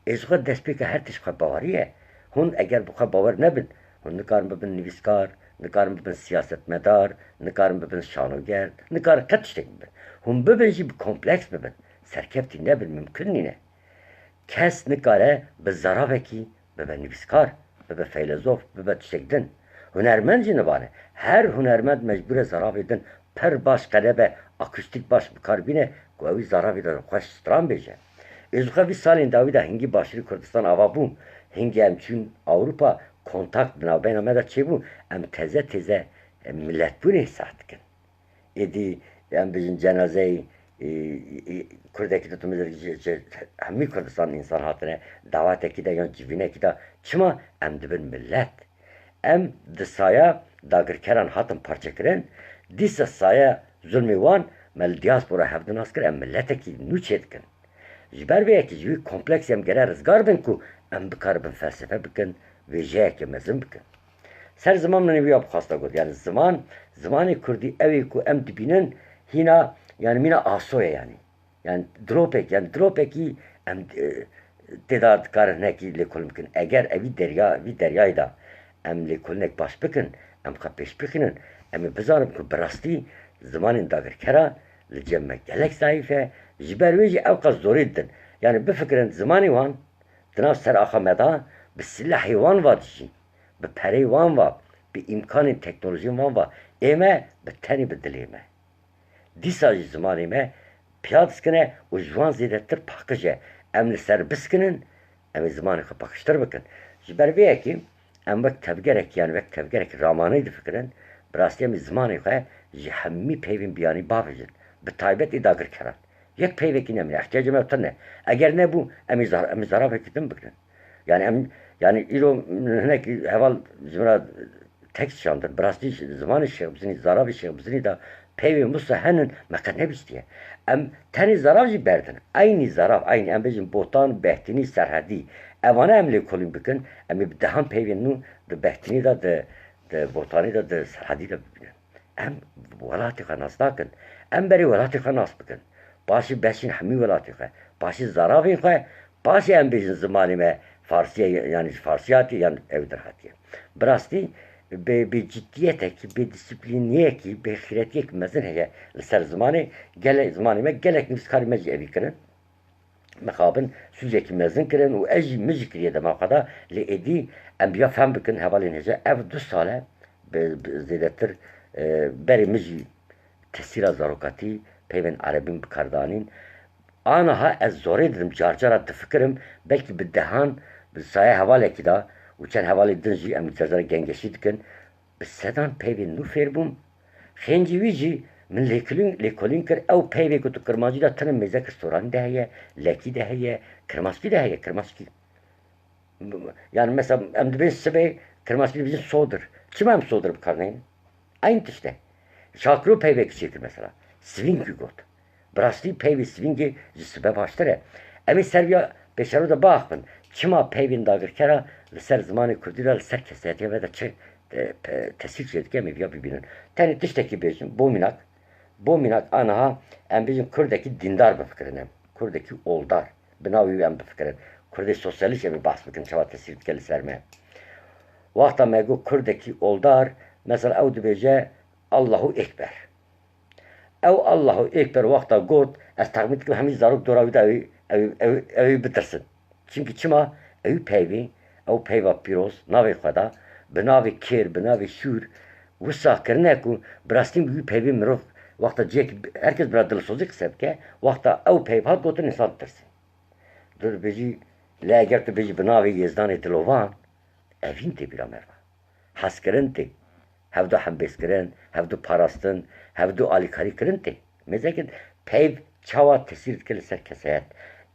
Ê ji xwe destpêka her tişt xwebawerî ye. Hûn eger bi xwe bawer nebin, hûn nikarin bibin nivîskar, nikarin bibin siyasetmedar, nikarin bibin şanoger, nikarin qet tiştek bibin. Hûn bibin jî bi kompleks bibin. Serkeftî nebin, mimkun nîne. Kes nikare bi zaravekî bibe nivîskar, bibe feylezof, bibe tiştek din. Hunermend jî nivan e. Her hunermend mecbûr e zaravê din pir baş qelebe, akustîk baş bi kar bîne ku ewî zaravê de xweş stran bêje. Ê ji xwe vî salên dawî de hingî Başûrê Kurdistan ava bû. Hingî em çûn Ewropa, kontakt di navbeyna me de çêbû. Em teze teze, em miletbûnê hîsas dikin. Êdî em bijin cenazeyê, e, e, Kurdekî de tu ji, ji hemî Kurdistan însan hatine, dawetekî de yan civînekî de. Çima? Em dibin milet. Em di saya dagirkeran hatin parçekirin, dîsa saya zulmê wan me li diaspora hevdi nas kir, em miletekî nû çêdikin. Ji ber vê yekê ji wî kompleksê em gere rizgar bin ku em bikaribin felsefe bikin, vêjeyeke mezin bikin. Ser ziman min ê wiya bixwasta got, yani ziman, zimanê kurdî ew ê ku em dibînin hîna, yani mîna aso ye yani. Yani dropek, yani dropekî em, e, tê de dikarin hinekî lêkolîn bikin. Eger evî derya, vî deryayê de em lêkolînek baş bikin, em xwe pêş bixînin, em ê bizanin ku bi rastî zimanên dagirkera li cem me gelek zayîf e, ji ber wê jî ew qas zorê didin. Yani bifikirin zimanê wan di nav ser axa me de bi silahê wan va dijîn, bi pereyê wan va, bi îmkanên teknolojiyên wan va, ê me bi tenê bi dilê me. Dîsa jî zimanê me piya diskine û ji wan zêdetir paqij e. Em li ser biskinin, em ê zimanê xwe paqijtir bikin. Ji ber vê yekê em wek tevgerek, yan wek tevgerek ramanî difikirin, bi rastî em ê zimanê xwe ji hemî peyvên biyanî bavêjin. Bi taybet ê dagirkeran. Yek peyvekî nemîne, ehtiyacê me tune. Eger nebû, em ê zar-, em ê zarafekî din bigirin. Yani em, yani îro hinek heval ji min re tekst şandin. Bi rastî zimanê Şêx Bizinî, zaravê Şêx Bizinî de peyvên wisa henin, me qet nebîstiye. Em tenê zarav jî berdin. Eynî zarav, eynî em bêjin Botan, Behtînî, Serhedî. Evane em lêkolîn bikin, em ê bi dehan peyvên nû di Behtînî de, di, di Botanî de, di Serhedî de bibînin. Em welatê xwe nas nakin. Em berê welatê xwe nas bikin. Paşê beşîn hemî welatê xwe. Paşê zaravên xwe. Paşê em bêjin zimanê me Farsî ye, yanî ji Farsî hatiye yan ew dir hatiye. Bi rastî bi, bi ciddiyetekî, bi disiplîniyekî, bi xîretiyekî mezin heye li ser zimanê. Gelek, zimanê me, gelek nivîskarê me jî evî kirin. Mixabin sûcekî mezin kirin û ez jî, min jî kiriye dema xwe de, lê êdî em biya fehm bikin, hevalên hêja, ev du sal e, bi, bi zêdetir, e, berê min jî tesîra zarokatî peyvên erebîn bi kar danîn. Aniha ez zorê didim, car cara difikirim, belkî bi dehan, bi saya hevalekî de û çend hevalê din jî em car cara gengeşî dikin, bi sedan peyvên nû fêr bûm. Xêncî wî jî min lêkolîn, lêkolîn kir, ew peyvê ku tu kirmancî de tune mêzeke soranî de heye, lekî de heye, kirmaskî de heye, kirmaskî. Yani mesela em dibên sibê kirmaskî dibêjin sodir. Çima em sodir bi kar neynin? Eyn tişt e. Şakiro peyvekî çêkir mesela. Svîngî got. Bi rastî peyvê svîngê ji sibe baştir e. Em ê ser viya pêşerojê de biaxivin. Çima peyvên dagirkera li ser zimanê kurdî de, li ser kesayetiya me de çi, e, pe-, tesîr çêdike, em ê viya bibînin. Tenê tiştekî bêjim, bo mînak, bo mînak aniha em bêjin kurdekî dîndar bifikirin em. Kurdekî oldar. Bi navê wî em bifikirin. Kurdê sosyalîst em ê behs bikin, çawa tesîr dike li ser me. Wexta me got kurdekî oldar, mesela ew dibêje Allahu Ekber. Ew Allahu Ekber wexta got, ez texmîn dikim hemî zarok dora wî de ew, ew, ew, ew ê bitirsin. Çimkî çima? Ew peyvê, ew peyva pîroz, navê xwe da, bi navê kêr, bi navê şûr, wisa kirine ku bi rastî wî peyvê mirov wexta cihekî herkes bi ra dilsozî qise dike, wexta ew peyv hat gotin, însan ditirsin. Tu dibêjî, lê eger tu bêjî bi navê Yêzdanê Dilovan, evîn tê bîra merva. Hezkirin tê. Hevdu hembêzkirin, hevdu parastin, hevdu alîkarîkirin tê. Mêzekin peyv çawa tesîr dike li ser kesayet.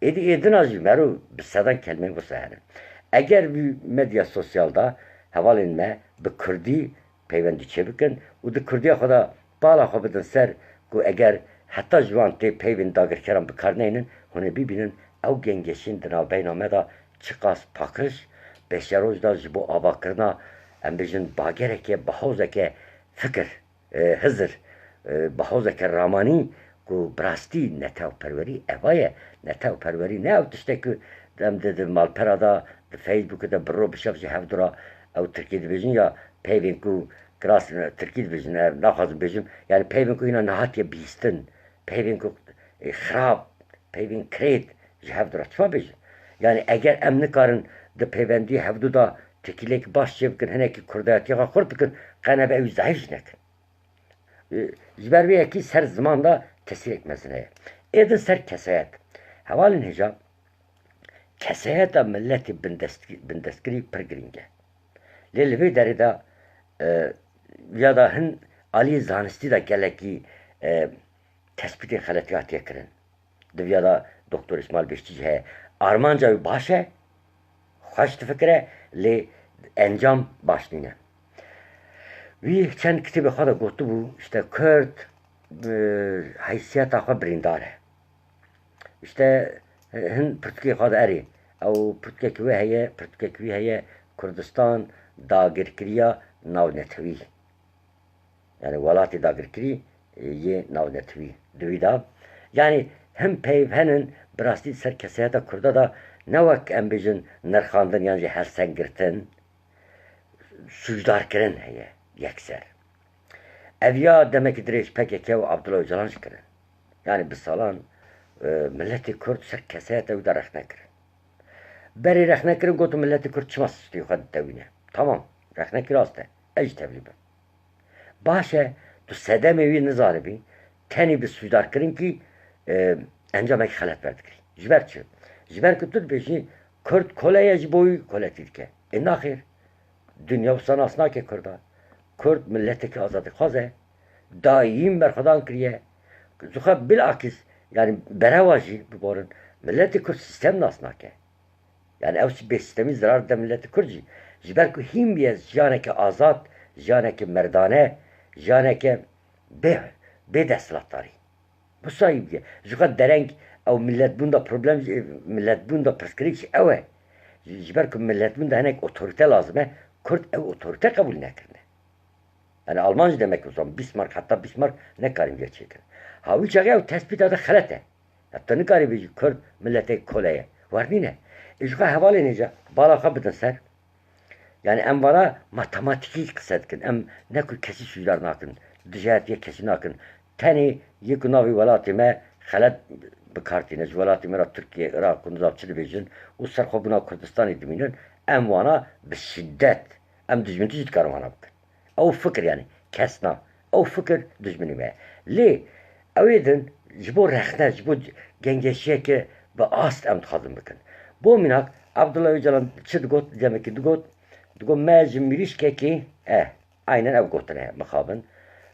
Êdî êdina jî mero bi sedan kelmeyên wisa hene. Eger vî medya sosyal de hevalên me bi kurdî peywendî çêbikin û di kurdiya xwe de bala xwe bidin ser ku eger heta ji wan tê peyvên dagirkeran bi kar neynin, hûn ê bibînin ew gengeşîn di navbeyna me de çiqas paqij, pêşeroj da ji bo avakirina, em bêjin, bagereke, bahozeke fikir, e, hizir, e, bahozeke ramanî ku bi rastî netewperwerî eva ye. Netewperwerî ne ew tiştek ku em di, di malpera de, di Facebookê de bi ro bi şev ji hevdu re ew tirkî dibêjin ya peyvên ku kiras, tirkî dibêjin, e, naxwazim bêjim, yani peyvên ku hîna nehatiye bîstin, peyvên ku, e, xirab, peyvên kirêt ji hevdu re çima bêjin? Yani eger em nikarin di peywendiyê hevdu de têkiliyekî baş çêbikin, hinekî kurdayetiya xwe xurt bikin, qe nebe ew zehîf jî nekin. E, ji ber vê yekî ser ziman de tesîrek mezin heye. Êdin ser kesayet. Hevalên hêja, kesayeta miletê bindest-, bindestkirî pir girîng e. Lê li vê derê de, e, ya da hin aliyê zanistî de gelekî, e, tespîtên xeletî hatiye kirin. Di viya de Doktor Îsmaîl Beştî jî heye. Armanca wî baş e, xweş difikire, lê encam baş nîne. Wî çend kitêbê xwe de gotibû, işte Kurd, e, heysiyeta xwe birîndar e. İşte, e, hin pirtûkê xwe de erê. Ew pirtûkek wê heye, pirtûkek wî heye, Kurdistan dagirkiriya navnetewî. Yani welatê dagirkirî, e, yê navnetewî. Di wî de, yani hin peyv henin bi rastî ser kesayeta Kurda de ne wek em bêjin nirxandin yan jî helsengirtin, sûcdarkirin heye yekser. Ev ya demekî dirêj P K K û Abdullah Ocalan jî kirin. Yani bi salan, e, miletê Kurd ser kesayeta wî de rexne kirin. Berê rexne kirin, gotin miletê Kurd çima stûyê xwe ditewîne. Tamam, rexne kir, rast e. Ez jî tevlî bim. Baş e, tu sedemê wî nizanibî, Tenê bi sûcdarkirin kî, e, encamekî xelet berdikirî. Ji ber çi? Ji ber ku tu dibêjî Kurd kole ye, ji bo wî koletî dike. Ê naxêr. Dinya wisa nas nake Kurda. Kurd miletekî azadîxwaz e. Daîm berxwedan kiriye. Zixwe bilakis, yanî berewa jî biborin, miletê Kurd sîstem nas nake. Yanî ew bê sîstemî zirar dide miletê Kurd jî. Ji ber ku hîn bûye jiyaneke azad, jiyaneke merdane, jiyaneke bê, bê desthilatdarî. Wisa bûye. Ji xwe dereng ew miletbûn de problem, miletbûn de pirsgirêk jî ew e. Ji, ji ber ku miletbûn de hinek otorîte lazim e, Kurd ew otorîte qebûl nekirine. Yanî Alman jî demek wisa bûn, Bismarck, heta Bismarck nekarîn vê çêkirin. Ha wî çaxê ew tespîta te xelet e. Ya tu nikarî bêjî Kurd miletek kole ye. Wer nîne. Ê ji xwe hevalên hêja bala xwe bidin ser. Yanî em vana matematîkî qise dikin. Em ne ku kesî sûcdar nakin. Dijayetiye kesî nakin. Tenê yê ku navê welatê me xelet bi kar tîne. Ji welatê me re Tirkiye, Iraq û nizam çi dibêjin û ser xwe bûna Kurdistanê dimînin. Em vana bi şiddet. Em dijmintî jî dikarin vana bikin. Ew fikir yanî kes na. Ew fikir dijminî me ye. Lê ew ê din ji bo rexne, ji bo gengeşiyeke bi ast em dixwazin bikin. Bo mînak, Abdullah Ocalan çi digot, demekî digot, digot me ji mirîşkekî, e, aynen ev gotine mixabin.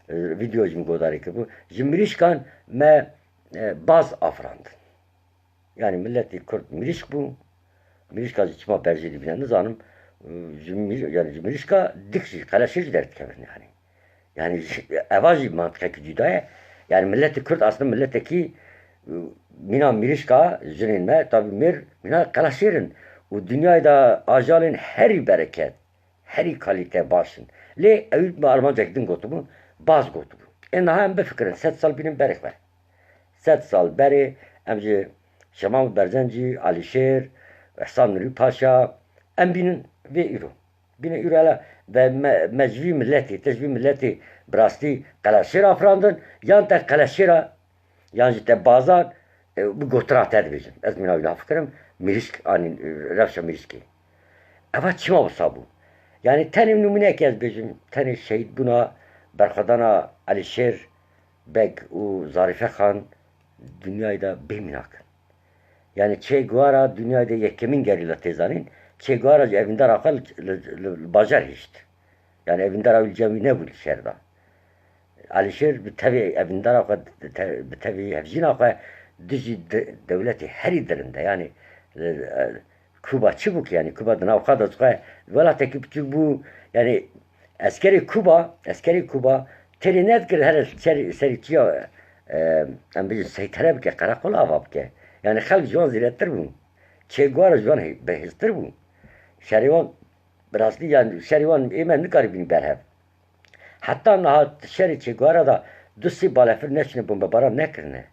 E, vîdeo jî min guhdarî kiribû. Ji mirîşkan me, e, baz afirandin. Yanî miletê Kurd mirîşk bû. Mirîşka jî çima berjê dibîne nizanim. Ji mir-, yanî ji mirîşka dik jî, qeleşê jî derdikevin yanî. Yanî ji, eva jî mantiqekî cuda ye. Yanî miletê Kurd aslında miletekî, mîna mirîşka jinên me, tabî mêr, mîna qeleşêr in. Û dinyayê de ajalên herî bereket. Herî kalîte baş in. Lê ew bi armancek din gotibû, baz gotibû. Ê niha em bifikirin, sed sal bînin berê xwe. Sed sal berê em ji Şemal Berzencî, Alîşêr, Ehsan Nurî Paşa, em bînin vê îro. Bîne îro hele ve me, me ji vî miletê, te ji vî miletê bi rastî qeleşêr afirandin, yan te qeleşêra Yan jî te bazan, e, bi gotina te dibêjin. Ez mîna wî nafikirim, mirîşk, anî, e, rewşa mirîşkê. Eva çima wisa bû? Yanî tenê nimûneyekê ez bêjim, tenê şehîdbûna, berxwedana Elîşêr Beg û Zarîfe Xan dinyayê de bê mînak in. Yanî Che Guevara dinyayê de yekemîn gerîla tê zanîn. Che Guevara ji evîndara xwe li, li, li, li bajar hişt. Yanî evîndara wî li cem wî nebû li şer de. Alîşêr bi tevî evîndara xwe, te-, bi tevî hevjîna xwe dijî de-, dewletê herî dirinde, yanî, e, e, Kuba çi bû ki? Yanî Kuba di nav xwe de xwe welatekî piçûk bû, yanî eskerê Kuba, eskerê Kuba têrê nedikir here serî, serî çiya, e, em bêjin seytere bike, qereqola ava bike. Yanî xelk ji wan zêdetir bû. Che Guevara ji wan hê-, bihêztir bû. Şerê wan bi rastî, yanî şerê wan ê me nikarî bînî berhev. Heta niha şerê Che Guevara de du sê balefir neçûne bombebaran nekirine.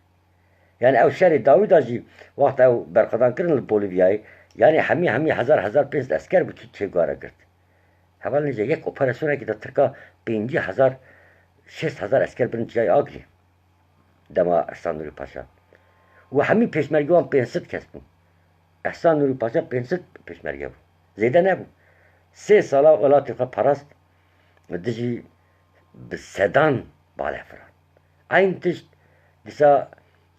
Yanî ew şerê dawî de jî wexta ew berxwedan kirin li Bolîvyayê, yanî hemî hemî hezar hezar pênc sed esker bi Che Guevara girt. Hevalên hêja yek operasyonekê de Tirka pêncî hezar, şêst hezar esker birin çiyayê Agirê. Dema Ehsan Nurî Paşa. Û hemî pêşmerge wan pênc sed kes bûn. Ehsan Nurî Paşa pênc sed pêşmerge bû. Zêde nebû. Sê sala welatê xwe parast, dijî bi sedan balefiran. Eyn tişt dîsa,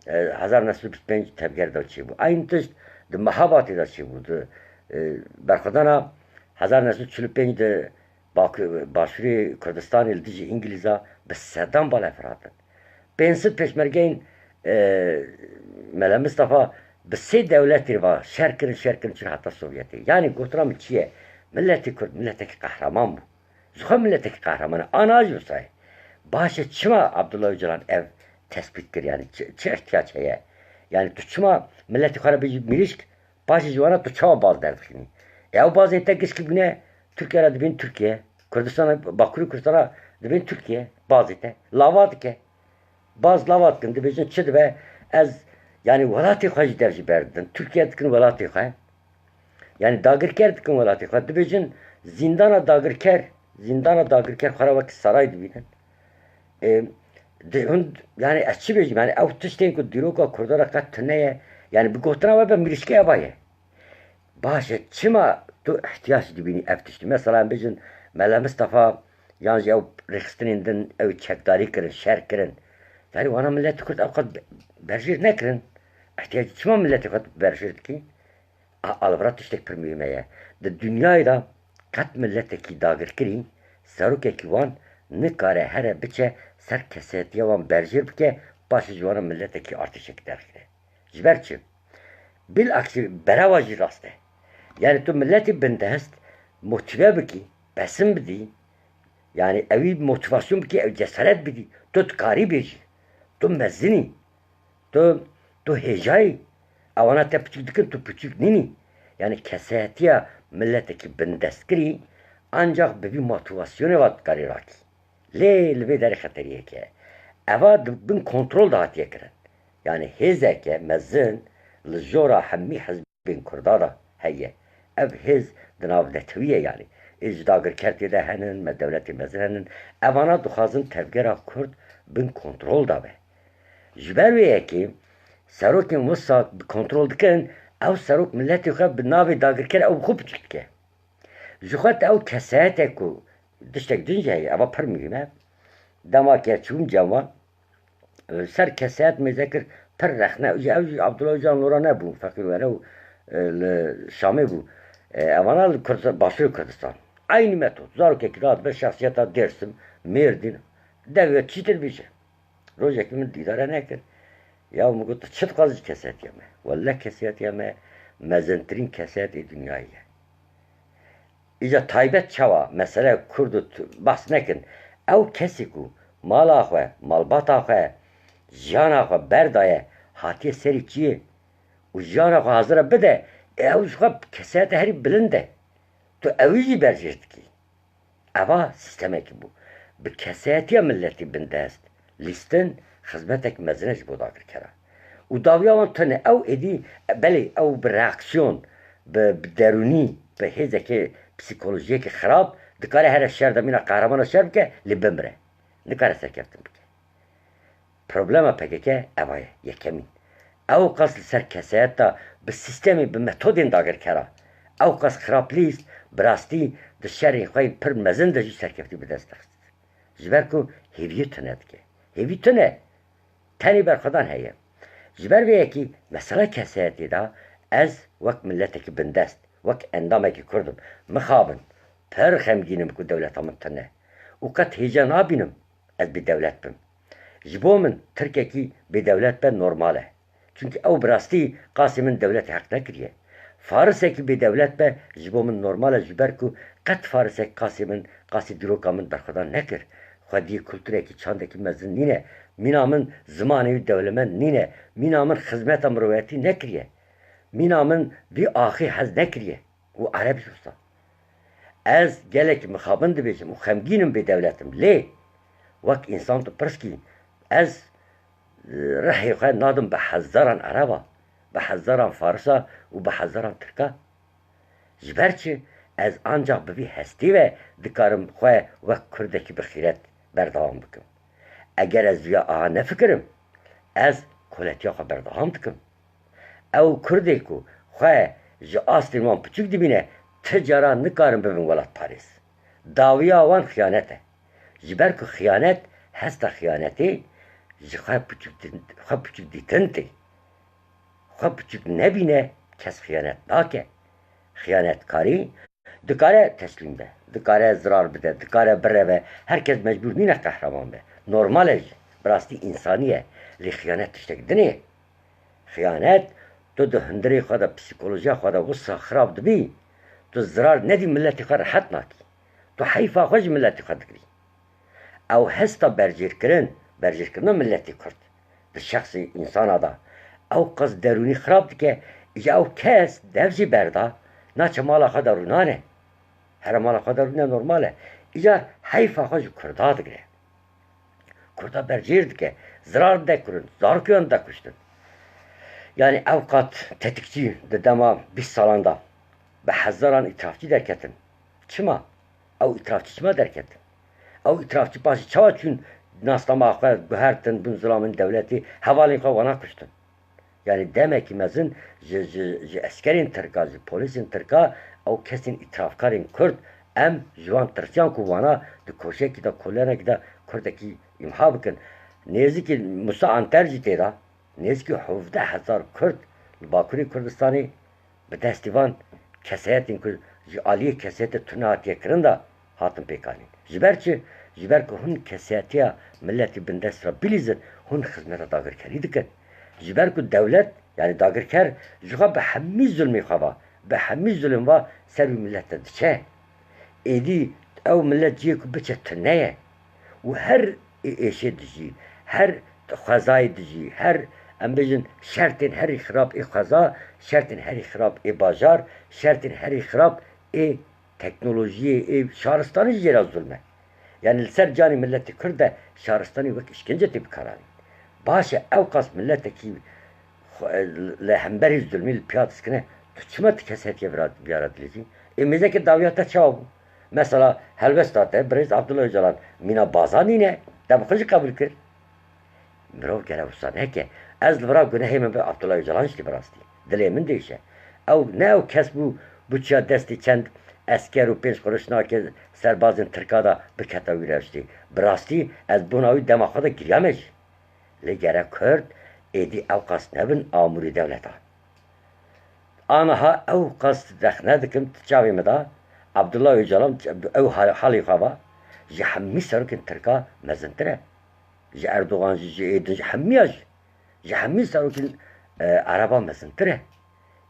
e, hezar neh sed û bîst pênc tevger de çêbû. Eyn tişt di Mehabatê de çêbû. Di, e, berxwedana hezar neh sed û çil û pênc de Bak-, Başûrê Kurdistanê li dijî Îngilîza bi sedan balefir hatin. Pênc sed pêşmergeyên, e, Mele Mistefa bi sê dewletê ve şer kirin, şer kirin, çûn heta Sovyetê. Yanî gotina min çi ye? Miletê Kurd miletekî qehreman bû. Ji xwe miletekî qehreman e. Ana jî wisa ye. Baş e, çima Abdullah Ocalan ev tespît kir? Yanî çi, çi ihtiyac heye? Yanî tu çima miletê xwe re bêjî mirîşk, paşê ji wana tu çawa baz derdixînî? E, ew bazên te gişkî bûne Tirkiye re dibên Tirkiye. Kurdistana, Bakurê Kurdistana dibên Tirkiye. Bazê te lava dike. Baz lava dikin, dibêjin çi dibe? Ez, yanî welatê xwe ji dev ji ber didin. Tirkiye dikin welatê xwe. Yanî dagirker dikin welatê xwe. Dibêjin zîndana dagirker, zîndana dagirker xwe re wekî saray dibînin. E, di, hûn, yanî ez çi bêjim? Yanî ew tiştên ku dîroka Kurdan re qet tune ye. Yanî bi gotina we be mirîşke eva ye. Baş e, çima tu ihtiyac dibînî ev tiştî? Mesela em bêjin Mele Mistefa yan jî ew rêxistinên din ew çekdarî kirin, şer kirin. Ferî wana milletê Kurd ew qet be-, berjêr nekirin. Ehtiyacî çima milletê xwe tu berjêr dikî? A-, alvira tiştek pir muhîm heye. Di dinyayê de qet miletekî dagirkirî, serokekî wan nikare here biçe ser kesayetiya wan berjêr bike, paşê ji wana miletekî artêşekî derxîne. Ji ber çi? Bilaksî berewa jî rast e. Yani tu miletî bindest motîve bikî, besin bidî, yani ewî motîvasyon bikî, ew cesaret bidî, tu dikarî bêjî. Tu mezin î. Tu, tu hêja yî. Ewana te piçûk dikin, tu piçûk nînî. Yani kesayetiya miletekî bindestkirî ancak bi vî motîvasyonê ve dikarî rakî. Lê li vê derê xeteriyek heye. Eva di bin kontrol de hatiye kirin. Yani hêzeke mezin li jora hemî hizbên Kurda de heye. Ev hêz di nav netewî ye yani. Ê ji dagirker tê de henin, me dewletê mezin henin. Evana dixwazin tevgera Kurd bin kontrol de be. Ji ber wê yekê serokên wisa bi kontrol dikin, ew serok miletê xwe bi navê dagirker ew bi xwe piçûk dike. Ji xwe te ew kesayete ku tiştek din jî heye, eva pir muhîm e. Dema ke çûm cem wan, e, ser kesayet mêze kir, pir rexne. Ji ew jî Abdullah Ocalan lora nebû, Feqîr Were û, e, li Şamê bû. E, evana li Kurd-, Başûrê Kurdistan. Eynî metod. Zarokekî radibe şexsiyeta Dêrsim, Mêrdîn, devê çitir bêje. Rojekî min dîdare nekir. Ya min got, tu çi dixwazî ji kesetiya me? Welle kesetiya me mezintirîn kesiyetê dinyayê ye. Îca taybet çawa mesele Kurd û tu-, behs nekin. Ew kesê ku mala xwe, malbata xwe, jiyana xwe berdaye, hatiye serî çiyê û jiyana xwe hazir e bide, ew ji xwe kesiyete herî bilind e. Tu ewî jî berjêr dikî. Eva sîstemekî bû. Bi kesayetiya miletî bindest, lîstin xizmetek mezin e ji bo dagirkera. Û dawiya wan tune. Ew êdî, belê ew bi reaksiyon, bi, bi derûnî, bi hêzekê psîkolojiyekî xirab dikare here şer de mîna qehramana şer bike, lê bimire. Nikare serkeftin bike. Problema P K K eva ye, yekemîn. Ew qas li ser kesayet de bi sîstemê, bi metodên dagirkera. Ew qas xirab lîst, bi rastî di şerên xwe yên pir mezin de jî serkeftî bi dest dixist. Ji ber ku hêviyê tune dike. Hêvî tune. Tenê berxwedan heye. Ji ber vê yekî mesela kesayetê de ez wek miletekî bindest, wek endamekî Kurd im. Mixabin. Pir xemgîn im ku dewleta min tune. Û qet hêja nabînim ez bêdewlet bim. Ji bo min Tirkekî bêdewlet be normal e. Çunkî ew bi rastî qasê min dewletê heq nekiriye. Farisekî bêdewlet be ji bo min normal e, ji ber ku qet farisek qasê min, qasê dîroka min berxwedan nekir. Xwediyê kulturekî, çandekî mezin nîne. Mîna min zimanê wî dewlemend nîne. Mîna min xizmeta miroviyetî nekiriye. Mîna min vî axê hez nekiriye. Û erebî wisa. Ez gelekî mixabin dibêjim û xemgîn im bêdewlet im. Lê wek însan tu pirs kî, ez, e, rihê xwe nadim bi hezaran ereba, bi hezaran farisa û bi hezaran tirka. Ji ber çi? Ez ancax bi vî hestî ve dikarim xwe wek kurdekî bi xîret berdewam bikim. Eger ez viya aha nefikirim, ez koletiya xwe berdewam dikim. Ew kurdê ku xwe ji astên wan piçûk dibîne, ti cara nikarin bibin welatparêz. Dawiya wan xiyanet e. Ji ber ku xiyanet, hesta xiyanetê ji xwe piçûk din-, xwe piçûk dîtin tê. Xwe piçûk nebîne, kes xiyanet nake. Xiyanetkarî dikare teslîm be, dikare zirar bide, dikare bireve. Her kes mecbûr nîne qehreman be. Normal e jî. Bi rastî însanî ye. Lê xiyanet tiştek din e. Xiyanet, tu di hundirê xwe de, psîkolojiya xwe de wisa xirab dibî, tu zirar nedî miletê xwe rehet nakî. Tu heyfa xwe ji miletê xwe digirî. Ew hesta berjêrkirin, berjêrkirina miletê Kurd di şexsê însana de, ew qas derûnî xirab dike, îja ew kes dev jî berda, naçe mala xwe de rûnane. Here mala xwe de rûne normal e. Îcar heyfa xwe ji Kurda digire. Kurda berjêr dike, zirar dide Kurdan, zarokiyan dide kuştin. Yani ew qat tetikçî di dema bîst salan de bi hezaran îtirafçî derketin. Çima? Ew îtirafçî çima derketin? Ew îtirafçî paşê çawa çûn nasnama xwe guhertin, bûn zilamên dewletê, hevalên xwe wana kuştin. Yani demekî mezin ji, ji, ji eskerên Tirka, ji polîsên Tirka, ew kesên îtirafkarên Kurd, em ji wan tirsiyan ku wana di koşekî de, kolenekî de Kurdekî îmha bikin. Nêzîkî Musa Anter jî tê de, nêzîkî hevdeh hezar Kurd li Bakurê Kurdistanê bi destî van kesayetên ku ji aliyê kesayetê tune hatiye kirin de hatin pêkanîn. Ji ber çi? Ji ber ku hûn kesayetiya miletî bindest re bilîzin, hûn xizmeta dagirkerî dikin. Ji ber ku dewlet, yanî dagirker, ji xwe bi hemî zulmê xwe ve, bi hemî zulm ve ser wî milet de diçe. Êdî ew milet cihê ku biçe tune ye û her ê-, êşê dijî, her xwezayê dijî, her, em bêjin, şertên herî xirab ê xweza, şertên herî xirab ê bajar, şertên herî xirab ê teknolojiyê, ê şaristanî jê re zulm e. Yanî li ser canê miletê Kurd de şaristanî wek îşkence tê bikaranîn. Baş e, ew qas miletekî xwe, li hemberî zulmî li piya diskine, tu çima tu kesayetiye vira-, viyara dilêzî? Ê mêzeke dawiya te çawa bû? Mesela helwesta te, birêz Abdullah Ocalan mîna baza nîne, te bi xwe jî qebûl kir. Mirov gere wisa neke. Ez li vira gunehê min bi Abdullah Ocalan jî tê bi rastî. Dilê min diêşe. Ew ne ew kes bû, bû çiya destê çend esker û pênc quruşnakê serbazên Tirka da biketa wî rewştê. Bi rastî ez bona wî dema xwe de giriyame jî. Lê gere Kurd êdî ew qas nebin amûrê dewleta. Aniha ew qas rexne dikim, di çavê min de Abdullah Ocalan ew hal-, halê xwe va, ji hemî serokên Tirka mezintir e. Ji Erdogan jî, ji ê din, ji hemiya jî, ji hemî serokên, e, Ereba mezintir e.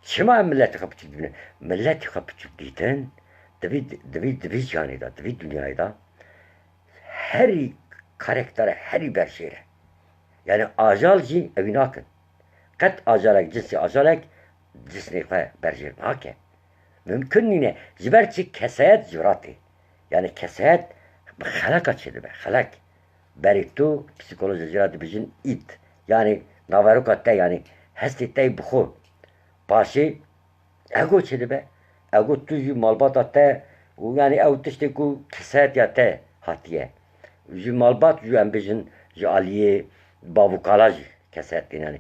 Çima em miletê xwe piçûk dibînin? Miletê xwe piçûk dîtin, di vî, di vî, di vî cihanê de, di vî dinyayê de herî karakter e, herî berjêr e. Yanî ajal jî ewî nakin. Qet ajalek, cinsê ajalek cinsê xwe berjêr nake. Mimkun nîne. Ji ber çi? Kesayet ji vira tê. Yanî kesayet bi xeleka çêdibe. Xelek. Berê tu psîkolojî jê re dibêjin îd. Yanî naveroka te, yanî hestê te yê bi xwe. Paşê ego çêdibe. Ego tu ji malbata te û yanî ew tiştê ku kesayetiya te hatiye. Ji malbat, ji em bêjin, ji aliyê bav û kala jî kesayet tê. Yanî,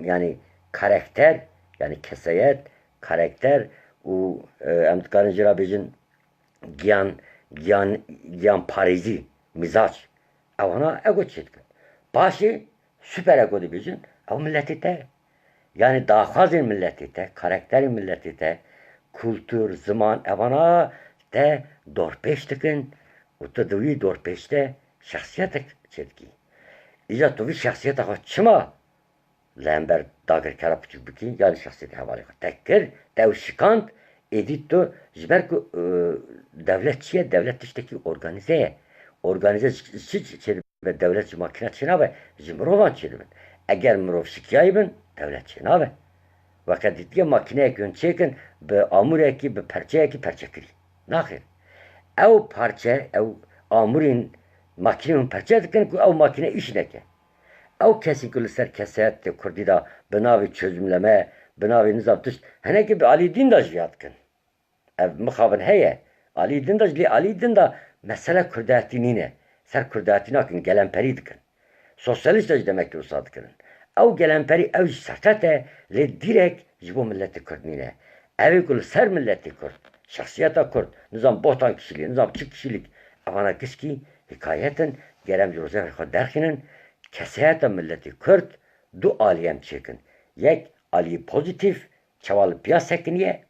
yanî karakter, yanî kesayet, karakter û, e, em dikarin jê re bêjin giyan, giyan, giyanparêzî, mizac. Ewana ego çêdikin. Paşê super ego dibêjin, ew miletê te. Yanî daxwazên miletê te, karakterên miletê te, kultur, ziman, evana te dorpêç dikin û tu di wî dorpêç de şexsiyetek çêdikî. Îca tu vî şexsiyeta xwe çima li hember dagirkera piçûk bikî, yanî şexsiyetê hevalê xwe te kir, te ew şikand, êdî tu ji ber ku, e, dewlet çi ye? Dewlet tiştekî organîze ye. Organîze ji, ji çi çêdibe? Dewlet ji makîna çênabe, ji mirovan çêdibin. Eger mirov şikiyayî bin, dewlet çênabe. Weke dîtiye makîneyekî hûn çêkin, bi amûrekî, bi perçeyekî perçekirî. Naxêr. Ew parçe, ew amûrên makînê hûn perçe dikin ku ew makîne îş neke. Ew kesên ku li ser kesayetê kurdî de bi navê çözümleme, bi navê nizam tişt, hinekî bi alî din de jî ya dikin. Ev mixabin heye. Alî din de jî, lê alî din de mesele kurdayetî nîne. Ser kurdayetî nakin, gelemperî dikin. Sosyalîst de jî demek ki wisa dikirin. Ew gelemperî, ew jî sefet e, lê dîrek ji bo miletê kurd nîne. Ev ê ku li ser miletê kurd, şexsiyeta kurd, nizam bohtan kişîlî, nizam çi kişîlîk, evana gişkî hikayet in, ger em ji rojevê xwe derxînin, kesayeta miletê kurd du alî em çêkin. Yek aliyê pozîtîf, çawa li piya sekiniye,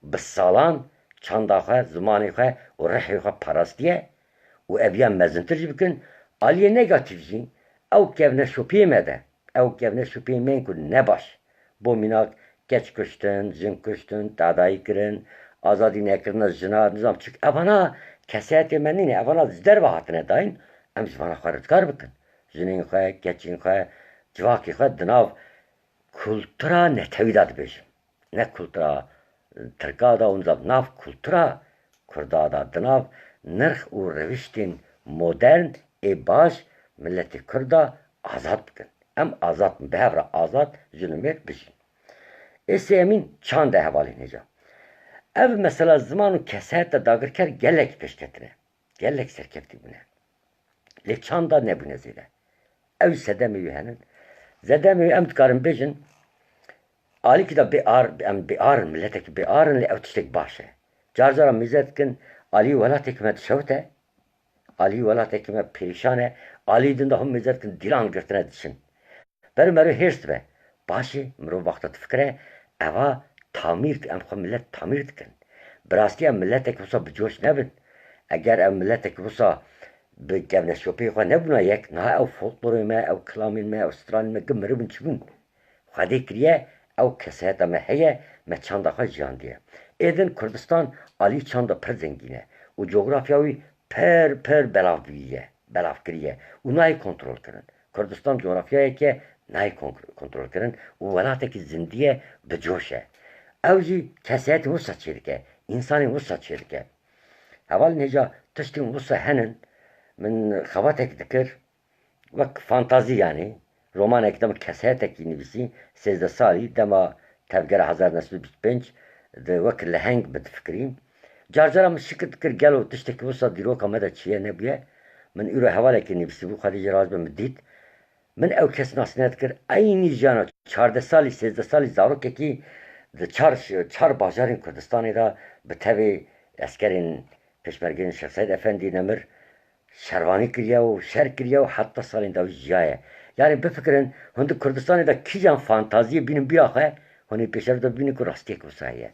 bi salan çanda xwe, zimanê xwe û rihê xwe parastiye û ev ya mezintir jî bikin. Aliyê negatîf jî, ew kevneşopiyê me de, ew kevneşopiyê me yên ku ne baş, bo mînak keç kuştin, jin kuştin, tadayî kirin, azadî nekirina jina, nizam çik, evana kesayetê me nîne, evana ji derve hatine dayîn, em ji vana xwe rizgar bikin. Jinên xwe, keçên xwe, civakê xwe di nav kultura netewî de dibêjim. Ne kultura, e, Tirka de û nizam, nav kultura Kurda de, di nav nirx û rewiştên modern ê baş miletê Kurd de azad bikin. Em azad bin, bi hev re azad jin û mêr bijîn. Ê sêyemîn çand e hevalên hêja. Ev mesela ziman û kesayeta dagirker gelek pêşketine. Gelek serkeftî bûne. Lê çanda nebûne zêde. Ew sedemê wî henin. Zedemê wî em dikarin bêjin, alîkî de bêar, em bêar in, miletekî bêar in, lê ew tiştek baş e. Car cara mêze dikin, alî welatekî me dişewite, alî welatekî me perîşan e, Alî din de hûn mêze dikin, dîlan girtine diçin. Ber mero hêrs dibe. Başê, mirov wexta difikire, eva tamîr, em xwe milet tamîr dikin. Bi rastî em miletek wisa bi coş nebin. Eger ev miletek wisa bi kevneşopeyê xwe nebûna yek, niha ew folklorê me, ew kilamên me, ew stranên me, gi miribûn çi bûn? Xwedê kiriye, ew kesayeta me heye, me çanda xwe jiyandiye. Êdin Kurdistan alî çanda pir zengîn e û cografya wî pir, pir belav bûyiye, belav kiriye û nayê kontrol kirin. Kurdistan cografyayeke nayê kon-, kontrol kirin û welatekî zindî ye, bi coş e. Ew jî kesayetên wisa çêdike, însanên wisa çêdike. Hevalên hêja tiştên wisa henin, min xebatek dikir, wek fantazî yanî, romanek de min kesayetekî nivîsî, sêzdeh salî, dema tevgera hezar neh sed û bîst û pênc de wek leheng min difikirî. Car cara min şikir dikir, gelo tiştekî wisa dîroka me de çiye nebûye. Min îro hevalekê nivîsîbû, Xwedê jê razî be, min dît. Min ew kes nas nedikir. Eynî jiyana çardeh salî, sêzdeh salî zarokekî di çar, çar bajarên Kurdistanê de bi tevê eskerên pêşmergeyên Şêx Seîd Efendî Nemir şervanî kiriye û şer kiriye û heta salên dawî jiyaye. Yanî bifikirin, hûn di Kurdistanê de kîjan fantaziyê bînin bîra xwe, hûn ê pêşeroj de bibînin ku rastiyek wisa heye.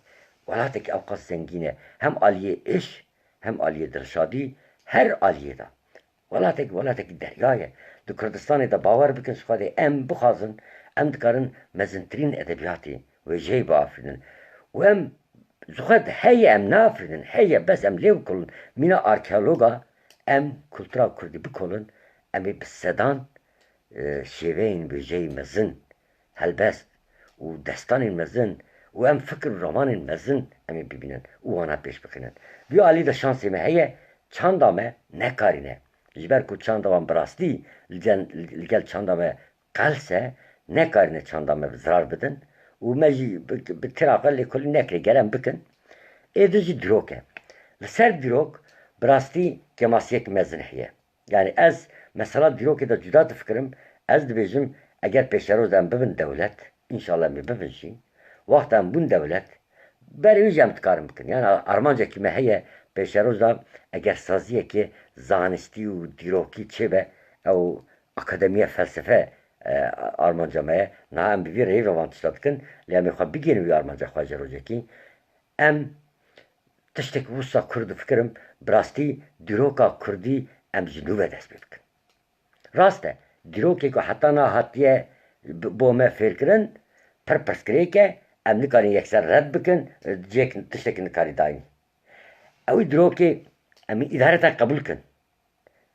Welatekî ewqas zengîn e. Hem aliyê êş, hem aliyê dilşadî, her aliyê de. Welatekî, welatekî derya ye. Di Kurdistanê de bawer bikin, ji Xwedê em bixwazin, em dikarin mezintirîn edebiyatê wêjeyê biafirînin. Û em, ji xwe heye, em nafirînin, heye, bes em lê bikolin. Mîna arkeologa em kultura kurdî bikolin, em ê bi sedan, e, şêweyên wêjeyê mezin, helbest û destanên mezin û em fikir û romanên mezin em ê bibînin û wana pêş bixînin. Vî alî de şansê me heye, çanda me nekarîne. Ji ber ku çanda wan bi rastî li gel, li gel çanda me qels e, nekarîne çanda me bi zirar bidin û me jî bi, bi tira xwe lêkolîn nekirê, ger em bikin. Ê din jî dîrok e. Li ser dîrok bi rastî kêmasiyek mezin heye. Yani ez mesela dîrokê de cuda difikirim, ez dibêjim, eger pêşeroj de em bibin dewlet, înşallah em ê bibin jî, wexta em bûn dewlet, berê wî jî em dikarin bikin. Yani armancekî me heye, pêşeroj de eger saziyekê zanistî û dîrokî çêbe, ew akademiya felsefe, e, armanca me ye. Niha em bi vî rêyê ve van tişta dikin, lê em ê xwe bigihînin wî armanca xwe ji rojekî. Em tiştek wisa kurd difikirim, bi rastî dîroka kurdî em ji nû ve dest pê bikin. Rast e, dîrokê ku heta niha hatiye bi-, bo me fêrkirin, pir pirsgirêk e, em nikarin yekser red bikin, cihek tiştekî nikarî dayîn. Ew dîrokê em îdareten qebûl kin.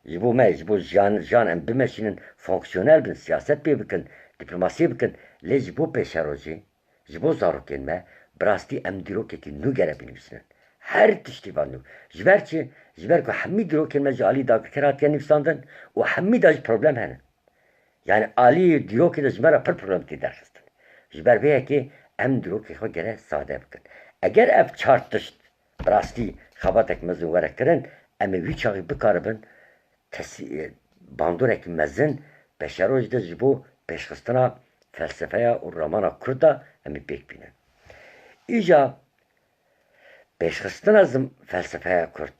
Ji bo me, ji bo jiyan, jiyan em bimeşînin, fonksiyonel bin, siyaset pê bikin, dîplomasiyê bikin, lê ji bo pêşerojê, ji bo zarokên me, bi rastî em dîrokekî nû gere binivîsînin. Her tiştî van nû. Ji ber çi? Ji ber ku hemî dîrokên me ji alî dagirker hatiye nivîsandin û hemî de jî problem hene. Yani alî dîrokê de ji me re pir problem tê derxistin. Ji ber vê yekê em dîrokê xwe gere sade bikin. Eger ev çar tişt bi rastî xebatek mezin were kirin, em ê wî çaxî bikaribin tesî-, e, bandorek mezin pêşeroj de ji bo pêşxistina felsefeya û ramana kurd de em ê pêk bînin. Îja pêşxistina zim-, felsefeya kurd,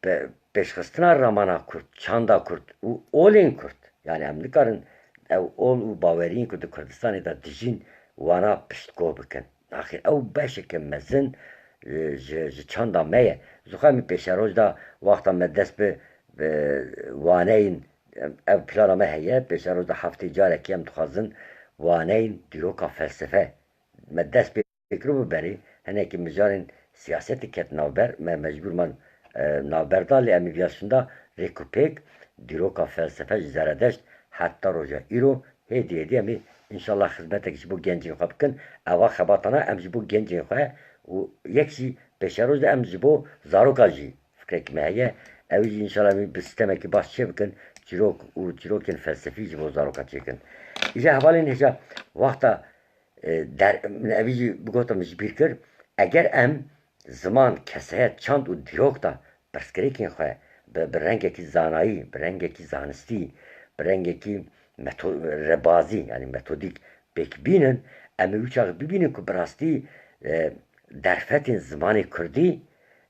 pe-, pêşxistina ramana kurd, çanda kurd û olên kurd, yani em nikarin ew ol û baweriyên ku di Kurdistanê de dijîn, wana piştguh bikin. Axir ew beşeke mezin, e, ji, ji çanda me ye. Ji xwe em ê pêşeroj de wexta me dest bi, bi waneyên, em, ev plana me heye, pêşeroj de heftê carekê em dixwazin waneyên dîroka felsefe me dest pê kiribû berê, hinekî mijarên siyasetê ket navber, me mecbûr man, e, navber da, lê em ê viya şinda rêk û pêk dîroka felsefe ji Zeredeşt heta roja îro, hêdî hêdî em ê înşallah xizmetek ji bo gencên xwe bikin. Eva xebatana em ji bo gencên xwe û yek jî pêşeroj de em ji bo zaroka jî fikrekî me heye. Ew jî înşallah em ê bi sîstemekî baş çêbikin, çîrok û çîrokên felsefî ji bo zaroka çêkin. Îja hevalên hêja wexta E, der, min evî jî bigotim, ji bîr kir. Eger em ziman, kesayet, çand û dîrok de pirsgirêkên xwe bi, bi rengekî zanayî, bi rengekî zanistî, bi rengekî meto-, rebazî, yani metodîk pêk bînin, em ê wî çaxê bibînin ku bi rastî, e, derfetên zimanê kurdî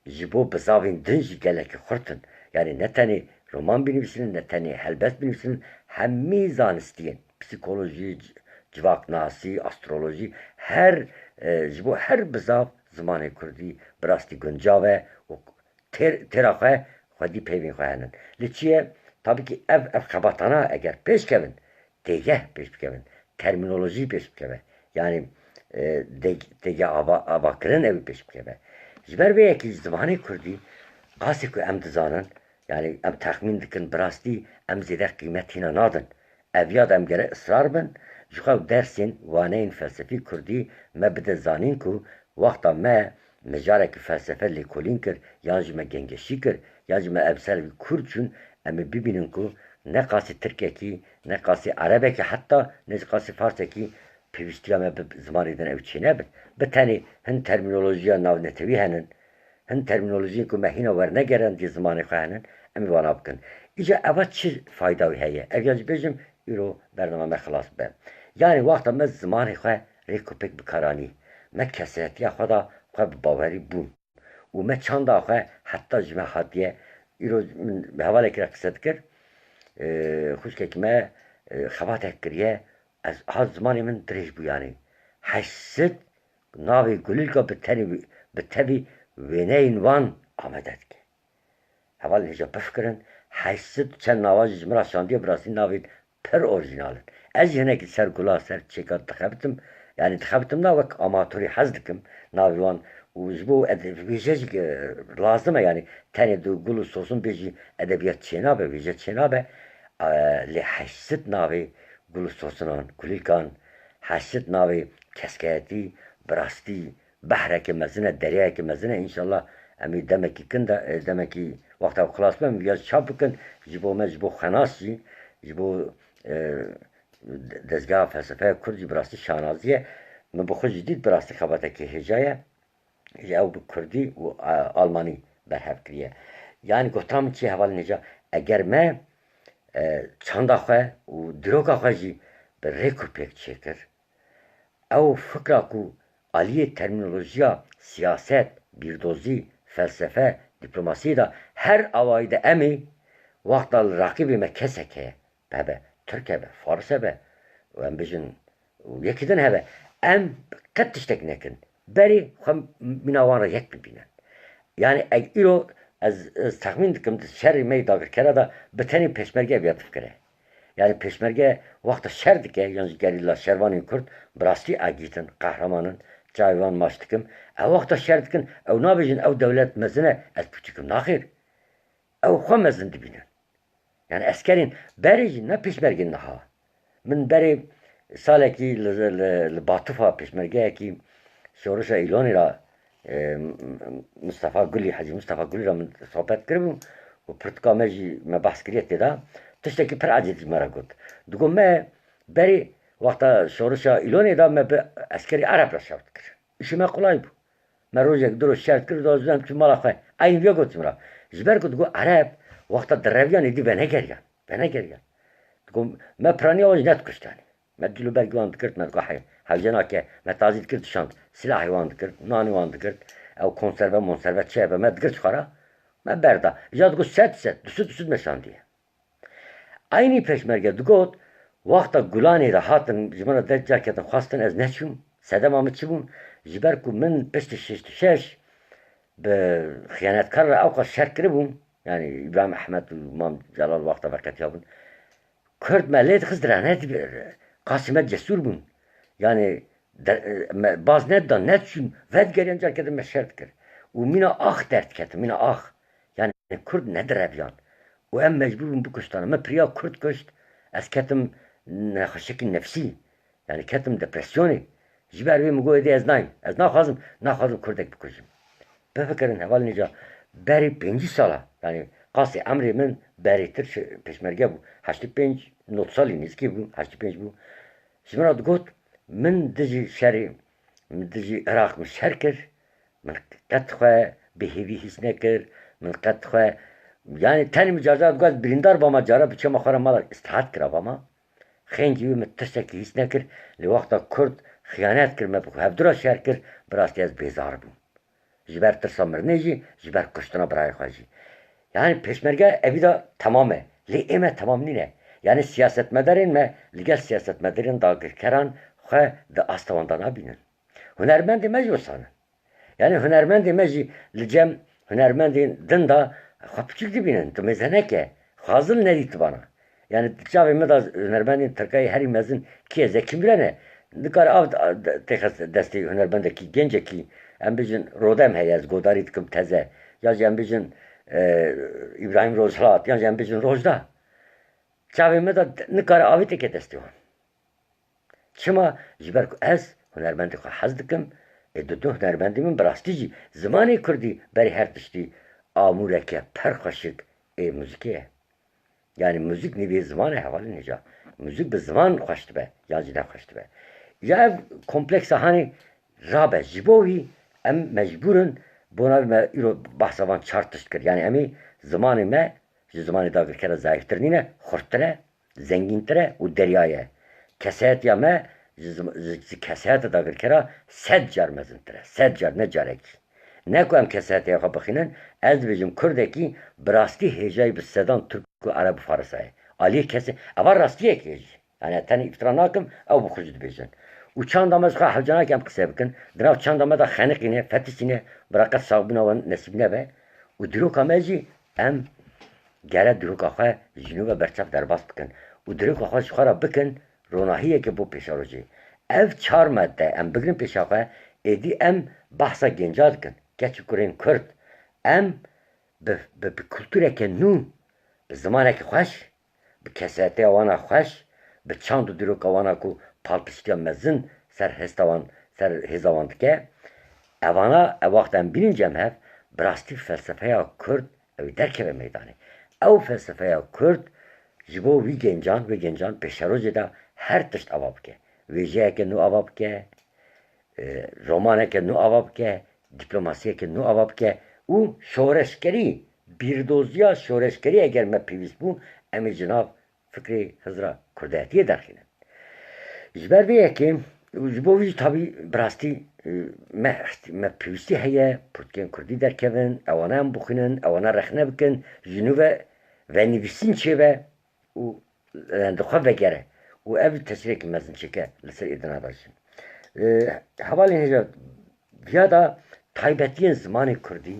ji bo bizavên din jî gelekî xurt in. Yani ne tenê roman binivîsînin, ne tenê helbest binivîsînin, hemî zanistiyên, psîkolojî, c-, civaknasî, astrolojî, her, e, ji bo her bizav zimanê kurdî bi rastî guncav e û têr-, têra xwe xwedî peyvên xwe henin. Li çi ye? Tabî kî ev, ev xebatana eger pêş kevin, têgeh pêş bikevin, termînolojî pêş bikeve. Yanî, e, deg-, têgeh ava-, avakirin ew pêş bikeve. Ji ber vê yekê ji zimanê kurdî qasê ku em dizanin, yanî em texmîn dikin, bi rastî em zêde qîmet hîna nadin. Ev ya da em gere israr bin, ji xwe ew dersên, waneyên felsefî kurdî me bide zanîn ku wexta me mijarekî felsefe lêkolîn kir, yan jî me gengeşî kir, yan jî me ev ser wî kûr çûn, em ê bibînin ku ne qasî tirkekî, ne qasî erebekî, heta ne jî qasî farsekî pêwîstiya me bi zimanê din ew çênebin. Bi tenê hin termînolojiya navnetewî henin, hin termînolojiyên ku me hîna wernegerandiye zimanê xwe henin, em ê wana bikin. Îca eva çi fayda wî heye? Ev ya jî bêjim, îro bernama me xilas bibe. Yanî wexta me zimanê xwe rêk û pêk bi kar anî, me kesayetiya xwe da xwe bi bawerî bûn. Û me çanda xwe heta ji me hatiye. Îro min bi hevalekî re qise dikir. Ee, xwişkekî me, e, xebatek kiriye. Ez ha zimanê min dirêj bû yanî. Heşt sed navê gulîlka bi tenê, bi tevî wêneyên wan amade dike. Hevalên hêja bifikirin, heşt sed çend nava jî ji min re şandiye, bi rastî navên pir orjînal in. Ez jî hinekî ser gula, ser çêka dixebitim. Yanî dixebitim na wek amatorî hez dikim navê wan û ji bo ede-, wêje jî, e, lazim e, yanî tenê du gul û sosin bêjî edebiyat çênabe, wêje çênabe. E, lê heşt sed navê gul û sosinan, kulîlkan, heşt sed navê keskayetî, bi rastî behreke mezin e, deryayeke mezin e. Înşallah em ê demekî kin de, e, demekî wexta xilas be, em viya çap bikin. Ji bo me, ji bo xenas jî, ji bo, e, de-, dezgeha felsefeya kurd jî bi rastî şanazî ye. Min bi xwe jî dît bi rastî xebatekê hêja ye. Ji ew bi kurdî û, e, almanî berhev kiriye. Yanî gotina min çi ye hevalên hêja? Eger me, e, çanda xwe û dîroka xwe jî bi rêk û pêk çêkir, ew fikra ku aliyê termînolojiya siyaset, bîrdozî, felsefe, dîplomasiyê de her awayî de em ê wexta li raqîbê me kesek heye, hebe tirk hebe, faris hebe û em bijin û yekî din hebe, em qet tiştek nekin. Berê xwe mîna wan re yek bibînin. Yanî eg îro ez, ez texmîn dikim di şerê me yê dagirkera de bi tenê pêşmerge ev ya difikire. Yanî pêşmerge wexta şer dike, yan jî gerîla şervanên kurd, bi rastî agît in, qehreman in, çavê wan maç dikim. Ew wexta şer dikin, ew nabêjin ew dewlet mezin e, ez pûçik im. Naxêr. Ew xwe mezin dibînin. Yanî eskerên berê jî ne pêşmergên niha. Min berê salekî li, li, li Batufa pêşmergeyekî şorişa Îlonê re, e, Mistefa Gulî, Hecî Mistefa Gulî re min sohbet kiribû û pirtûka me jî me behs kiriye tê de. Tiştekî pir ecêb ji me re got. Digot me berê wexta şorişa Îlonê de me bi eskerî Ereb re şer dikir. Îşê me qulay bû. Me rojek du roj şer dikir, da zû em çû mala xwe. Eynî vê got ji min re. Ji ber ku digot Ereb wexta direviyan êdî venegeriyan. Venegeriyan. Digot me piraniya wan jî nedikuşt yanî. Me dîl û bergî wan digirt, me digot hey, hewce nake, me tazî dikir dişand. Silahê wan digirt, nanê wan digirt. Ew konserve monserve çi hebe me digirt ji xwe re. Me berda. Îca digot sed sed, du sed du sed me şandiye. Eynî pêşmerge digot, wexta Gulanê de hatin ji min re dest carketin xwestin ez neçûm, sedema min çi bû? Ji ber ku min piştî şêst û şeş bi xiyanetkar re ewqas şer kiribûm, yanî Îbrahîm Ehmed û Mam Celal wexta veqetiyabûn, Kurd me lê dixist rehne dibir, qasî me cesûr bûn. Yanî de-, me baz nedidan, nediçûn, vedigeriyan carke din me şer dikir. Û mîna ax derdiketin, mîna ax. Yanî Kurd nedireviyan. Û em mecbûr bûn bikuştan. Me piriya Kurd kuşt, ez ketim nexweşiyekî nefsî. Yanî ketim depresyonê. Ji ber vê min got, êdî ez nayêm. Ez naxwazim, naxwazim Kurdek bikujim. Bifikirin hevalên hêja, berî pêncî sala, yanî qasê emrê min berêtir şi-, pêşmerge bû. Heştê pênc, nod salî nêzikî bû, heştê pênc bû. Ji min re digot, min dijî şerê, min dijî Iraq min şer kir, min qet xwe bêhêvî hîs nekir, min qet xwe, yanî tenê min cara cara digot, ez birîndar bama, cara bi çema xwe re mala îstirehet kira bama. Xêncî wî min tiştekî hîs nekir, lê wexta Kurd xiyanet kir, me bi hevdu re şer kir, bi rastî ez bêzar bûm. Ji ber tirsa mirinê jî, ji ber kuştina birayê xwe jî. Yani pêşmerge evî de temam e. Lê ê me temam nîne. Yani siyasetmedarên me li gel siyasetmedarên dagirkeran xwe di asta wan de nabînin. Hunermendê me jî wisa ne. Yani hunermendê me jî li cem hunermendên din de xwe piçûk dibînin. Tu mêze neke. Xwe hazir nedîtibana. Yani çavê me de hunermendên Tirkayê herî mezin kî ye? Zekî Mîre ne. Nikare av têxe destê hunermendekî, gencekî, em bêjin Rodem heye, ez godarî dikim teze. Ya jî em bêjin, e, Îbrahîm Rojhilat, yan jî em bêjin Rojda. Çavê me de nikare avê têke destê wan. Çima? Ji ber ku ez hunermendê xwe hez dikim, ê di du hunermendê min bi rastî jî zimanê kurdî berî her tiştî amûreke pir xweşik ê muzîkê ye. Yani muzîk nîvê ziman e hevalên hêja. Muzîk bi ziman xweş dibe, yan jî ne xweş dibe. Ya ev kompleksa hanê rabe. Ji bo wî em mecbûr in, bona me îro behsa van çar tişt kir. Yani em ê zimanê me ji zimanê dagirkera zayîftir nîne, xurttir e, zengîntir e û derya ye. Kesayetiya me ji zim-, ji, ji kesayeta dagirkera sed car mezintir e. Sed car, ne carekî. Ne ku em kesayetiya xwe bixînin, ez dibêjim kurdekî bi rastî hêjayî bi sedan tirk û ereb û farisa ye. Aliyê kesê, eva rastiyek hêjî. Yani tenê îftira nakim, ew bi xwe jî dibêjin. Û çanda me ji xwe hewce nake em qise bikin. Di nav çanda me de xeniqîne, fetişîne, bi reqet saxbûna wan nesîb nebe. Û dîroka me jî em gere dîroka xwe ji nû ve berçav derbas bikin û dîroka xwe ji xwe re bikin ronahiyeke bo pêşerojê. Ev çar madde em bigirin pêşa xwe, êdî em behsa genca dikin, keç û kurên kurd. Em bi, bi, bi kultureke nû, bi zimaneke xweş, bi kesayetiya wan a xweş, bi çand û dîroka wan a ku palpiştiya mezin ser hesta wan, ser hêza wan dike. Evana, ev wext em bînin cem hev, bi rastî felsefeya kurd ew ê derkeve meydanê. Ew felsefeya kurd ji bo wî gencan, wê gencan pêşerojê de her tişt ava bike. Wêjeyeke nû ava bike, e, romaneke nû ava bike, dîplomasiyeke nû ava bike û şoreşgerî, bîrdoziya şoreşgerî eger me pêwîst bû, em ê ji nav fikrê hizra kurdayetiyê derxînin. Ji ber vê yekê û ji bo vî jî tabî bi rastî, e, me, me pêwîstî heye pirtûkên kurdî derkevin, ewana em bixwînin, ewana rexne bikin, ji nû ve venivîsîn çêbe û, e, di xwe vegere û ev tesîrekî mezin çêke li ser êdina de jî. E, hevalên hêja, viya da taybetiyên zimanê kurdî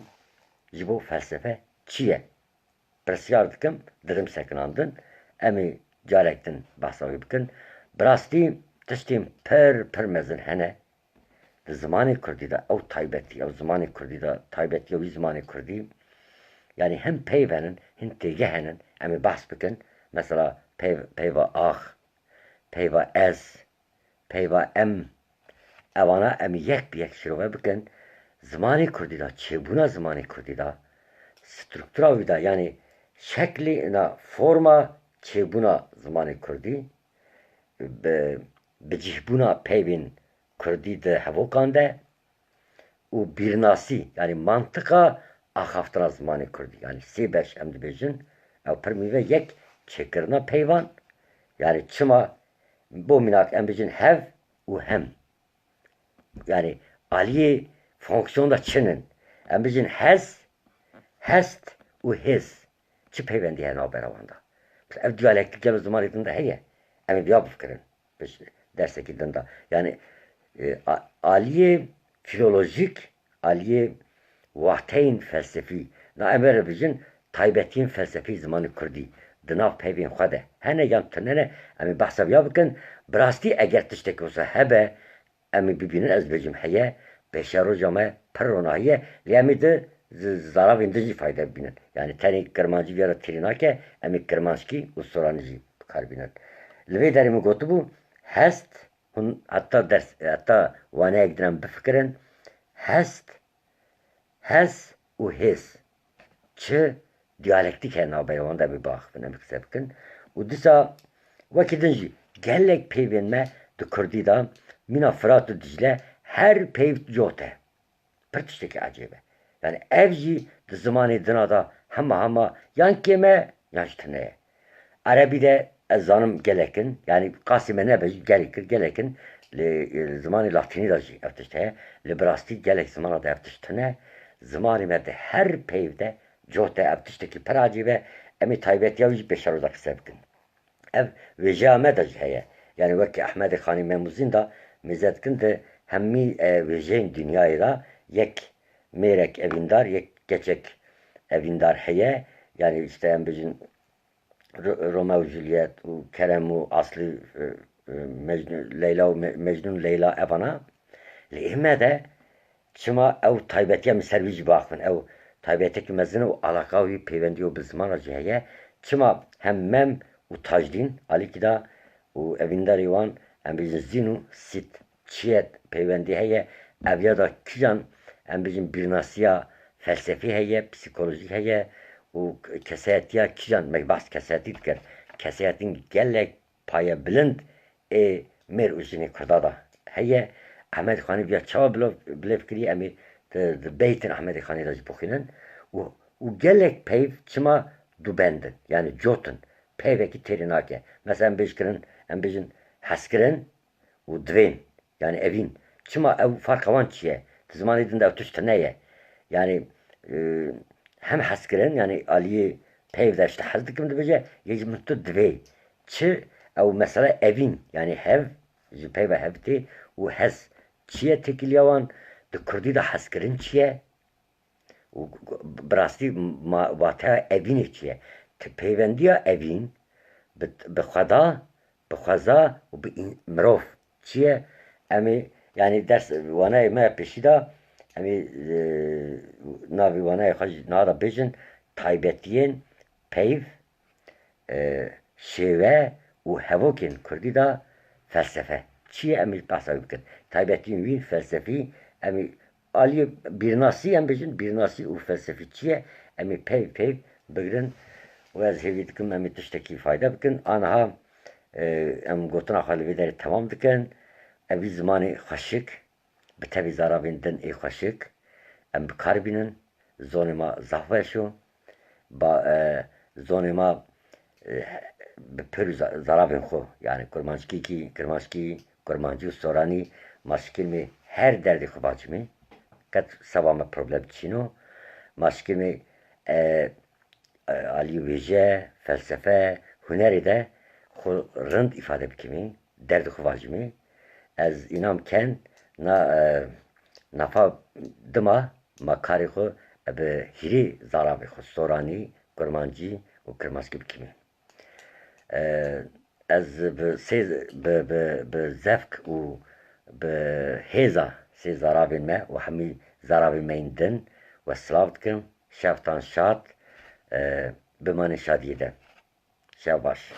ji bo felsefe çi ye? Pirsyar dikim, didim sekinandin. Em ê carek din behsa wê bikin. Bi rastî tiştên pir, pir mezin hene. Di zimanê kurdî de ew taybetî, ew zimanê kurdî de taybetiya wî zimanê kurdî, yanî hin peyv henin, hin têgeh henin, em ê behs bikin. Mesela peyv-, peyva ax, peyva ez, peyva em, evana em yek bi yek şirove bikin. Zimanê kurdî de, çêbûna zimanê kurdî de, struktura wî de, yanî şeklê na forma çêbûna zimanê kurdî, bi, bicihbûna peyvên kurdî di hevokan de û bîrnasî, yanî mantiqa axaftina zimanê kurdî, yanî sê beş em dibêjin, ew pir mîve yek çêkirina peyvan, yanî çima, bo mînak em bêjin hev û hem. Yanî aliyê fonksiyon de çi nin? Em bêjin hez, hest û hêz. Çi peywendî heye navbera wan de? Ev diyalektîk gelo zimanê din de heye? Em ê viya bifikirin. Piş-, dersekî din de. Yanî, e, a-, aliyê filolojîk, aliyê wateyên felsefî. Na em ê re bijin taybetiyên felsefî zimanê kurdî di nav peyvên xwe de hene yan tune ne, em ê behsa viya bikin. Bi rastî eger tiştekî wisa hebe, em ê bibînin, ez dibêjim heye, pêşeroja me pir ronahî ye, lê em ê di z-, zaravên din jî fayde bibînin. Yanî tenê kirmancî viya re têrî nake, em ê kirmanckî û soranî jî bi kar bînin. Li vê derê min gotibû, hest, hûn heta ders, heta waneyek din em bifikirin, hest, hez û hêz. Çi diyalektîk heye navbera wan de em ê biaxivin, em ê qise bikin. Û dîsa wekî din jî gelek peyvên me di kurdî de, mîna Firat û Dîcle, her peyv cot e. Pir tiştekî ecêb e. Yanî ev jî di zimanê dina de hema hema yan kêm e, yan jî tune ye. Erebî de ez zanim gelek in, yanî qasî me nebe jî gelek, gelek in, li, li zimanê latînî de jî ev tişt heye, lê bi rastî gelek zimana de ev tişt tune. Zimanê me di her peyv de cote, ev tiştekî pir ecîb e. Em ê taybetiya wî jî pêşeroda qise bikin. Ev wêjeya me de jî heye. Yanî wekî Ehmedê Xanî Memûzîn de mêze dikin di hemî, e, wêjeyên dinyayê de yek mêrek evîndar, yek keçek evîndar heye. Yanî işte em bijin Ro-, Romeo û Juliet û Kerem û Aslî, e, e, Mecnû, Leyla û Me-, Mecnûn Leyla evana. Li ê me de çima ew taybetiya min ser wî jî biaxivin. Ew taybetiyekî mezin û alaqa wî peywendiya wî bi ziman re jî heye. Çima hem Mem û Tajdîn alîkî de û evîndarê wan, em bêjin Zîn û Sît. Çi ye peywendî heye, ev ya da kîjan, em bêjin, bîrnasiya felsefî heye, psîkolojî heye û kesayetiya kîjan, me behs kesayetî dikir. Kesayetîn gelek payebilind ê mêr û jinê Kurda de heye. Ehmedê Xanî viya çawa bilo-, bilêv kiriye, em ê di, di beytên Ehmedê Xanî de jî bixwînin û, û gelek peyv çima dubend in, yanî cot in, peyvekî têrê nake. Mesela em bêjkirin, em bêjin hezkirin, û divên, yanî evîn. Çima ew farqa wan çi ye? Di zimanê din de ew tişt tune ye. Yanî, e, hem hezkirin, yanî aliyê peyv de işte hez dikim dibêje, yê ji min tu divê. Çi ew mesela evîn, yanî hev, ji peyva hev tê û hez çi ye têkiliya wan? Di kurdî de hezkirin çi ye? Û bi rastî ma-, wateya evînê çi ye? Ti peyvendiya evîn bi, bi xweda, bi xweza û bi în-, mirov çi ye? Em ê, yanî ders wanayê me ya pêşî de, em ê, e, navê wanayê xwe jî niha de bêjin, taybetiyên peyv, e, şêwe û hevokên kurdî de felsefe çi ye? Em ê behsa wî bikin. Taybetiyên wî felsefî, em ê aliyê bîrnasî, em bêjin, bîrnasî û felsefî çi ye? Em ê peyv peyv bigirin û ez hêvî dikim em ê tiştekî fayde bikin. Aniha, e, em gotina xwe li vê derê temam dikin. Evî zimanê xweşik, bi tevî zaravên din ê xweşik em bi kar bînin. Zonê ma zaf weş o. Ba, e, zonê ma, e, bi pir za-, zaravên xwe, yanî kurmanckîkî, kirmanckî, kurmancî û soranî, ma şikilmê her derdê xwe vacimê. Qet seba me problem çîn o. Ma şikilmê, e, e, alî wêje, felsefe, hunerê de xwe rind îfade bikimî, derdê xwe vacimî. Ez înam ken na, e, nafa dima ma karê xwe bi hîrê zaravê xwe, soranî, kurmancî û kirmanckî bikimî. E, ez bi sê, bi, bi, bi zevk û bi hêza sê zaravên me û hemî zaravên me yên din we silav dikim. Şevtan şad, e, bimanê şadiyê de. Şev baş.